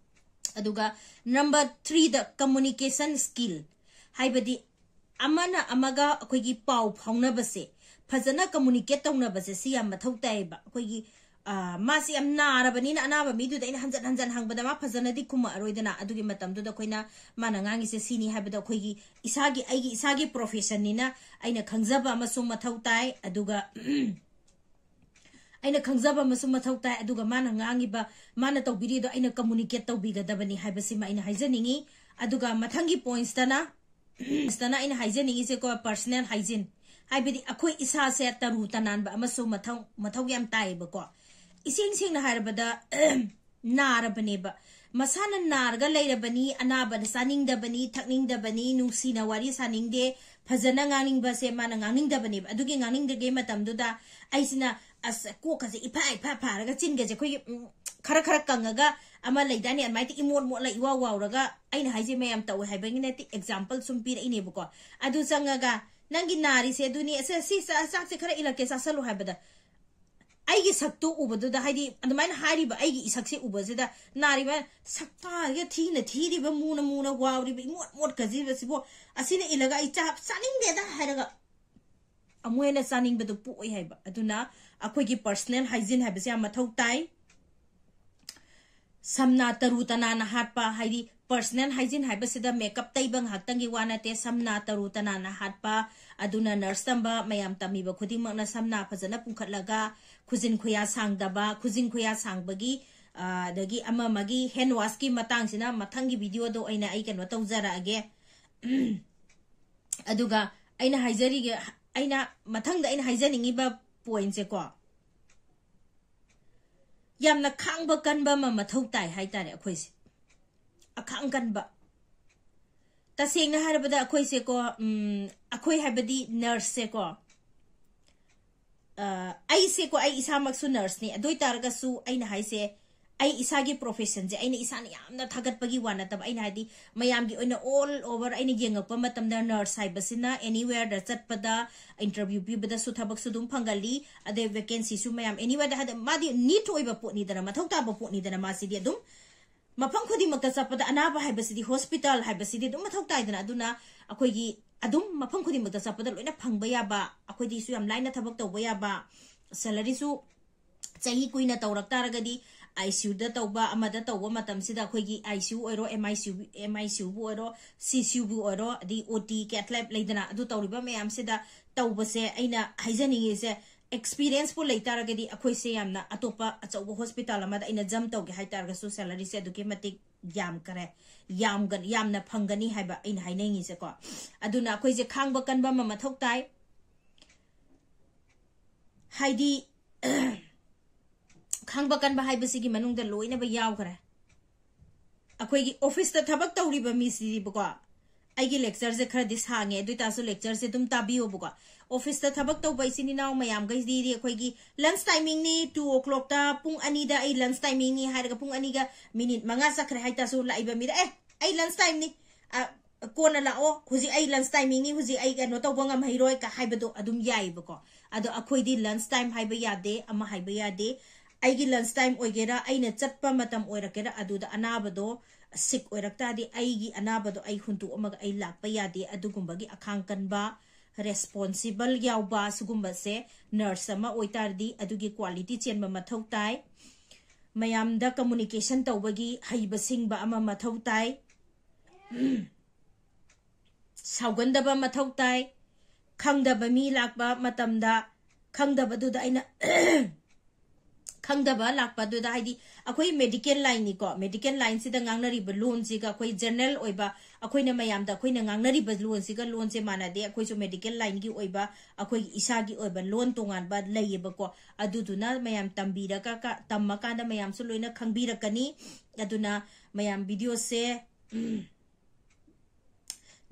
ꯑꯗꯨꯒ number three ꯗ communication skill, ꯍꯥꯏꯕꯗꯤ ꯑꯃꯅ ꯑꯃꯒ ꯑꯩꯈꯣꯏꯒꯤ ꯄꯥꯎ ꯐꯥꯎꯅꯕꯁꯦ, ꯐꯖꯅ communicate ꯇꯧꯅꯕꯁꯦ, ꯁꯤ ꯌꯥꯝ ꯃꯊꯧ ꯇꯥꯏꯌꯦꯕ꯫ ꯑꯩꯈꯣꯏꯒꯤ, ꯑ, ꯃꯥꯁꯦ ꯌꯥꯝ ꯅꯥꯔꯕꯅꯤꯅ, ꯑꯅꯥꯕ ꯃꯤꯗꯨꯗ ꯑꯩꯅ ꯍꯟꯖꯟ ꯍꯟꯖꯟ ꯍꯪꯕꯗ ꯃꯥ ꯐꯖꯅꯗꯤ ꯈꯨꯝꯃꯛꯑꯔꯣꯏꯗꯅ꯫ ꯑꯗꯨꯒꯤ ꯃꯇꯝꯗꯨꯗ ꯑꯩꯈꯣꯏꯅ ꯃꯥꯅ ꯉꯥꯡꯉꯤꯁꯦ ꯁꯤꯅꯤ ꯍꯥꯏꯕꯗꯣ, ꯑꯩꯈꯣꯏꯒꯤ ꯏꯁꯥꯒꯤ, ꯑꯩꯒꯤ ꯏꯁꯥꯒꯤ profession ꯅꯤꯅ ꯑꯩꯅ ꯈꯪꯖꯕ ꯑꯃꯁꯨ ꯃꯊꯧ ꯇꯥꯏ꯫ ꯑꯗꯨꯒ ꯑꯩꯅ ꯈꯪꯖꯕ ꯑꯃꯁꯨ ꯃꯊꯧ ꯇꯥꯏ꯫ ꯑꯗꯨꯒ ꯃꯥꯅ ꯉꯥꯡꯉꯤꯕ, ꯃꯥꯅ ꯇꯧꯕꯤꯔꯤꯗꯣ ꯑꯩꯅ communicate ꯇꯧꯕꯤꯒꯗꯕꯅꯤ ꯍꯥꯏꯕꯁꯤꯃ ꯑꯩꯅ ꯍꯥꯏꯖꯅꯤꯡꯉꯤ꯫ ꯑꯗꯨꯒ ꯃꯊꯪꯒꯤ points ꯇꯅ, points ꯇꯅ ꯑꯩꯅ ꯍꯥꯏꯖꯅꯤꯡꯉꯤꯁꯦꯀꯣ, personal hygiene꯫ ꯍꯥꯏꯕꯗꯤ ꯑꯩꯈꯣꯏ ꯏꯁꯥꯁꯦ ꯇꯔꯨ ꯇꯅꯥꯟꯕ ꯑꯃꯁꯨ ꯃꯊꯧ, ꯃꯊꯧ ꯌꯥꯝ ꯇꯥꯏꯌꯦꯕꯀꯣ꯫ ꯏꯁꯦꯡ ꯁꯦꯡꯅ ꯍꯥꯏꯔꯕꯗ, ꯅꯥꯔꯕꯅꯦꯕ, ꯃꯁꯥꯅ ꯅꯥꯔꯒ ꯂꯩꯔꯕꯅꯤ, ꯑꯅꯥꯕꯅ ꯆꯥꯅꯤꯡꯗꯕꯅꯤ, ꯊꯛꯅꯤꯡꯗꯕꯅꯤ, ꯅꯨꯡꯁꯤꯅ ꯋꯥꯔꯤ ꯁꯥꯅꯤꯡꯗꯦ, ꯐꯖꯅ ꯉꯥꯡꯅꯤꯡꯕꯁꯦ ꯃꯥꯅ ꯉꯥꯡꯅꯤꯡꯗꯕꯅꯦꯕ꯫ ꯑꯗꯨꯒꯤ ꯉꯥꯡꯅꯤꯡꯗ꯭ꯔꯤꯉꯩ ꯃꯇꯝꯗꯨꯗ ꯑꯩꯁꯤꯅ ꯑꯁ ꯀꯣꯛꯀꯁꯦ ꯏꯐꯥ ꯏꯐꯥ ꯐꯥꯔꯒ ꯆꯤꯟꯒꯁꯦ ꯑꯩꯈꯣꯏꯒꯤ, ꯎꯝ, ꯈꯔ ꯈꯔ ꯀꯪꯉꯒ ꯑꯃ ꯂꯩꯗꯥꯏꯅꯦ, ꯑꯗꯨꯃꯥꯏꯅ ꯏꯃꯣꯠ ꯃꯣꯠꯂ ꯏꯋꯥ ꯋꯥꯎꯔꯒ, ꯑꯩꯅ ꯍꯥꯏꯁꯦ ꯃꯌꯥꯝ ꯇꯧꯋꯦ ꯍꯥꯏꯕꯒꯤ ꯅꯠꯇꯦ, example ꯁꯨꯝ ꯄꯤꯔꯛꯏꯅꯦꯕꯀꯣ꯫ ꯑꯗꯨ ꯆꯪꯉꯒ ꯅꯪꯒꯤ ꯅꯥꯔꯤꯁꯦ ꯑꯗꯨꯅꯤ, ꯑꯁ, ꯁꯤ ꯆꯥ-, ꯆꯥꯛꯁꯦ ꯈꯔ ꯏꯜꯂꯛꯀꯦ, ꯆꯥꯁꯜꯂꯨ ꯍꯥꯏꯕꯗ, ꯑꯩꯒꯤ ꯁꯛꯇꯣ ꯎꯕꯗꯨꯗ, ꯍꯥꯏꯗꯤ, ꯑꯗꯨꯃꯥꯏꯅ ꯍꯥꯏꯔꯤꯕ ꯑꯩꯒꯤ ꯏꯁꯛꯁꯦ ꯎꯕꯁꯤꯗ, ꯅꯥꯔꯤꯕ ꯁꯛꯇꯥꯁꯤꯒ ꯊꯤꯅ ꯊꯤꯔꯤꯕ, ꯃꯨꯅ ꯃꯨꯅ ꯋꯥꯎꯔꯤꯕ, ꯏꯃꯣꯠ ꯃꯣꯠꯀꯁꯤꯕꯁꯤꯕꯨ, ꯑꯁꯤꯅ ꯏꯜꯂꯒ ꯑꯩ ꯆꯥ ꯆꯥꯅꯤꯡꯗꯦꯗ ꯍꯥꯏꯔꯒ, ꯑꯃꯨꯛ ꯍꯦꯟꯅ ꯆꯥꯅꯤꯡꯕꯗꯨ ꯄꯣꯛꯑꯣꯏ ꯍꯥꯏꯕ꯫ ꯑꯗꯨꯅ ꯑꯩꯈꯣꯏꯒꯤ personal hygiene ꯍꯥꯏꯕꯁꯦ ꯌꯥꯝ ꯃꯊꯧ ꯇꯥꯏ꯫ ꯁꯝꯅ ꯇꯔꯨ ꯇꯅꯥꯟꯅ ꯍꯥꯠꯄ, ꯍꯥꯏꯗꯤ personal hygiene ꯍꯥꯏꯕꯁꯤꯗ makeup ꯇꯩꯕ ꯉꯥꯏꯍꯥꯛꯇꯪꯒꯤ ꯋꯥ ꯅꯠꯇꯦ꯫ ꯁꯝꯅ ꯇꯔꯨ ꯇꯅꯥꯟꯅ ꯍꯥꯠꯄ, ꯑꯗꯨꯅ nurse ꯇꯝꯕ ꯃꯌꯥꯝ ꯇꯝꯃꯤꯕ ꯈꯨꯗꯤꯡꯃꯛꯅ ꯁꯝꯅ ꯐꯖꯅ ꯄꯨꯡꯈꯠꯂꯒ, ꯈꯨꯖꯤꯟ ꯈꯨꯌꯥ ꯁꯥꯡꯗꯕ, ꯈꯨꯖꯤꯟ ꯈꯨꯌꯥ ꯁꯥꯡꯕꯒꯤ, ꯑ, ꯑꯗꯒꯤ ꯑꯃ ꯑꯃꯒꯤ hand wash ꯀꯤ ꯃꯇꯥꯡꯁꯤꯅ ꯃꯊꯪꯒꯤ video ꯗꯣ ꯑꯩꯅ ꯑꯩ ꯀꯩꯅꯣ ꯇꯧꯖꯔꯛꯑꯒꯦ꯫ ꯑꯗꯨꯒ ꯑꯩꯅ ꯍꯥꯏꯖꯔꯤꯒꯦ, ꯑꯩꯅ ꯃꯊꯪꯗ ꯑꯩꯅ ꯍꯥꯏꯖꯅꯤꯡꯉꯤꯕ point ꯁꯦꯀꯣ, ꯌꯥꯝꯅ ꯈꯥꯡꯕ ꯀꯟꯕ ꯑꯃ ꯃꯊꯧ ꯇꯥꯏ ꯍꯥꯏꯇꯥꯔꯦ ꯑꯩꯈꯣꯏꯁꯦ꯫ ꯑꯈꯥꯡ ꯀꯟꯕ꯫ ꯇꯁꯦꯡꯅ ꯍꯥꯏꯔꯕꯗ ꯑꯩꯈꯣꯏꯁꯦꯀꯣ, ꯎꯝ, ꯑꯩꯈꯣꯏ ꯍꯥꯏꯕꯗꯤ nurse ꯁꯦꯀꯣ, ꯑ, ꯑꯩꯁꯦꯀꯣ, ꯑꯩ ꯏꯁꯥꯃꯛꯁꯨ nurse ꯅꯤ꯫ ꯑꯗꯨ ꯑꯣꯏ ꯇꯥꯔꯒꯁꯨ ꯑꯩꯅ ꯍꯥꯏꯁꯦ, ꯑꯩ ꯏꯁꯥꯒꯤ profession ꯁꯦ ꯑꯩꯅ ꯏꯁꯥꯅ ꯌꯥꯝꯅ ꯊꯥꯒꯠꯄꯒꯤ ꯋꯥ ꯅꯠꯇꯕ, ꯑꯩꯅ ꯍꯥꯏꯗꯤ ꯃꯌꯥꯝꯒꯤ ꯑꯣꯏꯅ all over ꯑꯩꯅ ꯌꯦꯡꯉꯛꯄ ꯃꯇꯝꯗ, nurse ꯍꯥꯏꯕꯁꯤꯅ anywhere ꯗ ꯆꯠꯄꯗ, interview ꯄꯤꯕꯗꯁꯨ ꯊꯕꯛꯁꯨ ꯑꯗꯨꯝ ꯐꯪꯒꯜꯂꯤ, ꯑꯗꯩ vacancy ꯁꯨ ꯃꯌꯥꯝ anywhere ꯗ, ꯍꯥꯏꯗꯤ ꯃꯥꯗꯤ need ꯑꯣꯏꯕ ꯄꯣꯠꯅꯤꯗꯅ, ꯃꯊꯧ ꯇꯥꯕ ꯄꯣꯠꯅꯤꯗꯅ, ꯃꯥꯁꯤꯗꯤ ꯑꯗꯨꯝ ꯃꯐꯝ ꯈꯨꯗꯤꯡꯃꯛꯇ ꯆꯠꯄꯗ, ꯑꯅꯥꯕ ꯍꯥꯏꯕꯁꯤꯗꯤ hospital ꯍꯥꯏꯕꯁꯤꯗꯤ ꯑꯗꯨꯝ ꯃꯊꯧ ꯇꯥꯏꯗꯅ꯫ ꯑꯗꯨꯅ ꯑꯩꯈꯣꯏꯒꯤ ꯑꯗꯨꯝ ꯃꯐꯝ ꯈꯨꯗꯤꯡꯃꯛꯇ ꯆꯠꯄꯗ ꯂꯣꯏꯅ ꯐꯪꯕ ꯌꯥꯕ, ꯑꯩꯈꯣꯏꯗꯤꯁꯨ ꯌꯥꯝ ꯂꯥꯏꯅ ꯊꯕꯛ ꯇꯧꯕ ꯌꯥꯕ, salary ꯁꯨ ꯆꯍꯤ ꯀꯨꯏꯅ ꯇꯧꯔꯛ ꯇꯥꯔꯒꯗꯤ, I C U ꯗ ꯇꯧꯕ, ꯑꯃꯗ ꯇꯧꯕ ꯃꯇꯝꯁꯤꯗ ꯑꯩꯈꯣꯏꯒꯤ I C U ꯑꯣꯏꯔꯣ, M I C U, M I C U ꯕꯨ ꯑꯣꯏꯔꯣ, C C U ꯕꯨ ꯑꯣꯏꯔꯣ, ꯑꯗꯩ O T, cath lab ꯂꯩꯗꯅ, ꯑꯗꯨ ꯇꯧꯔꯤꯕ ꯃꯌꯥꯝꯁꯤꯗ ꯇꯧꯕꯁꯦ, ꯑꯩꯅ ꯍꯥꯏꯖꯅꯤꯡꯉꯤꯁꯦ, experience ꯄꯨ ꯂꯩ ꯇꯥꯔꯒꯗꯤ ꯑꯩꯈꯣꯏꯁꯦ ꯌꯥꯝꯅ ꯑꯇꯣꯞꯄ ꯑꯆꯧꯕ hospital ꯑꯃꯗ ꯑꯩꯅ jump ꯇꯧꯒꯦ ꯍꯥꯏ ꯇꯥꯔꯒꯁꯨ, salary ꯁꯦ ꯑꯗꯨꯛꯀꯤ ꯃꯇꯤꯛ ꯌꯥꯝꯈꯔꯦ, ꯌꯥꯝꯒ-, ꯌꯥꯝꯅ ꯐꯪꯒꯅꯤ ꯍꯥꯏꯕ ꯑꯩꯅ ꯍꯥꯏꯅꯤꯡꯉꯤꯁꯦꯀꯣ꯫ ꯑꯗꯨꯅ ꯑꯩꯈꯣꯏꯁꯦ ꯈꯥꯡꯕ ꯀꯟꯕ ꯑꯃ ꯃꯊꯧ ꯇꯥꯏ꯫ ꯍꯥꯏꯗꯤ, ꯈꯥꯡꯕ ꯀꯟꯕ ꯍꯥꯏꯕꯁꯤꯒꯤ ꯃꯅꯨꯡꯗ ꯂꯣꯏꯅꯕ ꯌꯥꯎꯈ꯭ꯔꯦ꯫ ꯑꯩꯈꯣꯏꯒꯤ office ꯇ ꯊꯕꯛ ꯇꯧꯔꯤꯕ ꯃꯤꯁꯤꯗꯤꯕꯀꯣ, ꯑꯩꯒꯤ lectureꯁꯦ ꯈꯔꯗꯤ ꯁꯥꯡꯉꯦ, ꯑꯗꯨ ꯑꯣꯏꯇꯥꯔꯁꯨ lectureꯁꯦ ꯑꯗꯨꯝ ꯇꯥꯕꯤꯌꯣꯕꯀꯣ꯫ Officeꯇ ꯊꯕꯛ ꯇꯧꯕ ꯏꯆꯤꯟ ꯏꯅꯥꯎ ꯃꯌꯥꯝꯈꯩꯗꯤ ꯑꯩꯈꯣꯏꯒꯤ lunch timingꯅꯤ, two o'clockꯇ, ꯄꯨꯡ ꯑꯅꯤꯗ ꯑꯩ lunch timingꯅꯤ ꯍꯥꯏꯔꯒ ꯄꯨꯡ ꯑꯅꯤꯒ minute ꯃꯉꯥ ꯆꯠꯈ꯭ꯔꯦ ꯍꯥꯏꯇꯥꯔꯁꯨ, ꯂꯥꯛꯏꯕ ꯃꯤꯗ, "ꯑꯦ, ꯑꯩ lunch timeꯅꯤ, ꯑ, ꯀꯣꯟꯅ ꯂꯥꯛꯑꯣ, ꯍꯧꯖꯤꯛ ꯑꯩ lunch timingꯅꯤ, ꯍꯧꯖꯤꯛ ꯑꯩ ꯀꯩꯅꯣ ꯇꯧꯕ ꯉꯝꯍꯩꯔꯣꯏ" ꯀ ꯍꯥꯏꯕꯗꯣ ꯑꯗꯨꯝ ꯌꯥꯏꯑꯕꯀꯣ꯫ ꯑꯗꯣ ꯑꯩꯈꯣꯏꯗꯤ lunch time ꯍꯥꯏꯕ ꯌꯥꯗꯦ, ꯑꯃ ꯍꯥꯏꯕ ꯌꯥꯗꯦ꯫ ꯑꯩꯒꯤ lunch time ꯑꯣꯏꯒꯦꯔꯥ, ꯑꯩꯅ ꯆꯠꯄ ꯃꯇꯝ ꯑꯣꯏꯔꯛꯀꯦꯔꯥ, ꯑꯗꯨꯗ ꯑꯅꯥꯕꯗꯣ sick ꯑꯣꯏꯔꯛ ꯇꯥꯔꯗꯤ, ꯑꯩꯒꯤ ꯑꯅꯥꯕꯗꯣ ꯑꯩ ꯍꯨꯟꯗꯣꯛꯑꯝꯃꯒ ꯑꯩ ꯂꯥꯛꯄ ꯌꯥꯗꯦ꯫ ꯑꯗꯨꯒꯨꯝꯕꯒꯤ ꯑꯈꯥꯡ ꯀꯟꯕ, responsible ꯌꯥꯎꯕ ꯁꯤꯒꯨꯝꯕꯁꯦ nurse ꯑꯃ ꯑꯣꯏꯇꯥꯔꯗꯤ ꯑꯗꯨꯒꯤ quality ꯆꯦꯟꯕ ꯃꯊꯧ ꯇꯥꯏ꯫ ꯃꯌꯥꯝꯗ communication ꯇꯧꯕꯒꯤ ꯍꯩꯕ ꯁꯤꯡꯕ ꯑꯃ ꯃꯊꯧ ꯇꯥꯏ꯫ ꯁꯥꯎꯒꯟꯗꯕ ꯃꯊꯧ ꯇꯥꯏ꯫ ꯈꯪꯗꯕ ꯃꯤ ꯂꯥꯛꯄ ꯃꯇꯝꯗ, ꯈꯪꯗꯕꯗꯨꯗ ꯑꯩꯅ, ꯈꯪꯗꯕ ꯂꯥꯛꯄꯗꯨꯗ, ꯍꯥꯏꯗꯤ ꯑꯩꯈꯣꯏ medical lineꯅꯤꯀꯣ, medical lineꯁꯤꯗ ꯉꯥꯡꯅꯔꯤꯕ ꯂꯣꯟꯁꯤꯒ ꯑꯩꯈꯣꯏ general ꯑꯣꯏꯕ, ꯑꯩꯈꯣꯏꯅ ꯃꯌꯥꯝꯗ ꯑꯩꯈꯣꯏꯅ ꯉꯥꯡꯅꯔꯤꯕ ꯂꯣꯟꯁꯤꯒ ꯂꯣꯟꯁꯦ ꯃꯥꯟꯅꯗꯦ꯫ ꯑꯩꯈꯣꯏꯁꯨ medical lineꯒꯤ ꯑꯣꯏꯕ, ꯑꯩꯈꯣꯏꯒꯤ ꯏꯁꯥꯒꯤ ꯑꯣꯏꯕ ꯂꯣꯟ ꯇꯣꯉꯥꯟꯕ ꯂꯩꯌꯦꯕꯀꯣ꯫ ꯑꯗꯨꯗꯨꯅ ꯃꯌꯥꯝ ꯇꯝꯕꯤꯔꯒ, ꯀ-, ꯇꯝꯃꯀꯥꯟꯗ ꯃꯌꯥꯝꯁꯨ ꯂꯣꯏꯅ ꯈꯪꯕꯤꯔꯛꯀꯅꯤ꯫ ꯑꯗꯨꯅ ꯃꯌꯥꯝ videoꯁꯦ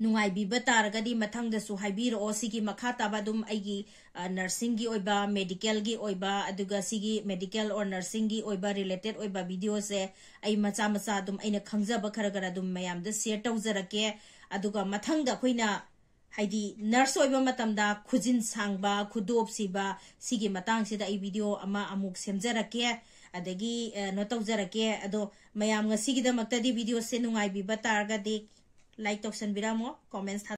ꯅꯨꯡꯉꯥꯏꯕꯤꯕ ꯇꯥꯔꯒꯗꯤ ꯃꯊꯪꯗꯁꯨ ꯍꯥꯏꯕꯤꯔꯛꯑꯣ꯫ ꯁꯤꯒꯤ ꯃꯈꯥ ꯇꯥꯕ ꯑꯗꯨꯝ ꯑꯩꯒꯤ, ꯑ, nursingꯒꯤ ꯑꯣꯏꯕ, medicalꯒꯤ ꯑꯣꯏꯕ, ꯑꯗꯨꯒ ꯁꯤꯒꯤ medical or nursingꯒꯤ ꯑꯣꯏꯕ related ꯑꯣꯏꯕ videoꯁꯦ ꯑꯩ ꯃꯆꯥ ꯃꯆꯥ ꯑꯗꯨꯝ ꯑꯩꯅ ꯈꯪꯖꯕ ꯈꯔ ꯈꯔ ꯑꯗꯨꯝ ꯃꯌꯥꯝꯗ share ꯇꯧꯖꯔꯛꯀꯦ꯫ ꯑꯗꯨꯒ ꯃꯊꯪꯗ ꯑꯩꯈꯣꯏꯅ, ꯍꯥꯏꯗꯤ nurse ꯑꯣꯏꯕ ꯃꯇꯝꯗ ꯈꯨꯖꯤꯟ ꯁꯥꯡꯕ, ꯈꯨꯗꯣꯞ ꯁꯤꯕ, ꯁꯤꯒꯤ ꯃꯇꯥꯡꯁꯤꯗ ꯑꯩ video ꯑꯃ ꯑꯃꯨꯛ ꯁꯦꯝꯖꯔꯛꯀꯦ, ꯑꯗꯒꯤ, ꯑ, ꯀꯩꯅꯣ ꯇꯧꯖꯔꯛꯀꯦ꯫ ꯑꯗꯣ ꯃꯌꯥꯝ ꯉꯁꯤꯒꯤꯗꯃꯛꯇꯗꯤ videoꯁꯦ ꯅꯨꯡꯉꯥꯏꯕꯤꯕ ꯇꯥꯔꯒꯗꯤ like ꯇꯧꯁꯟꯕꯤꯔꯝꯃꯣ, comments ꯊꯥ-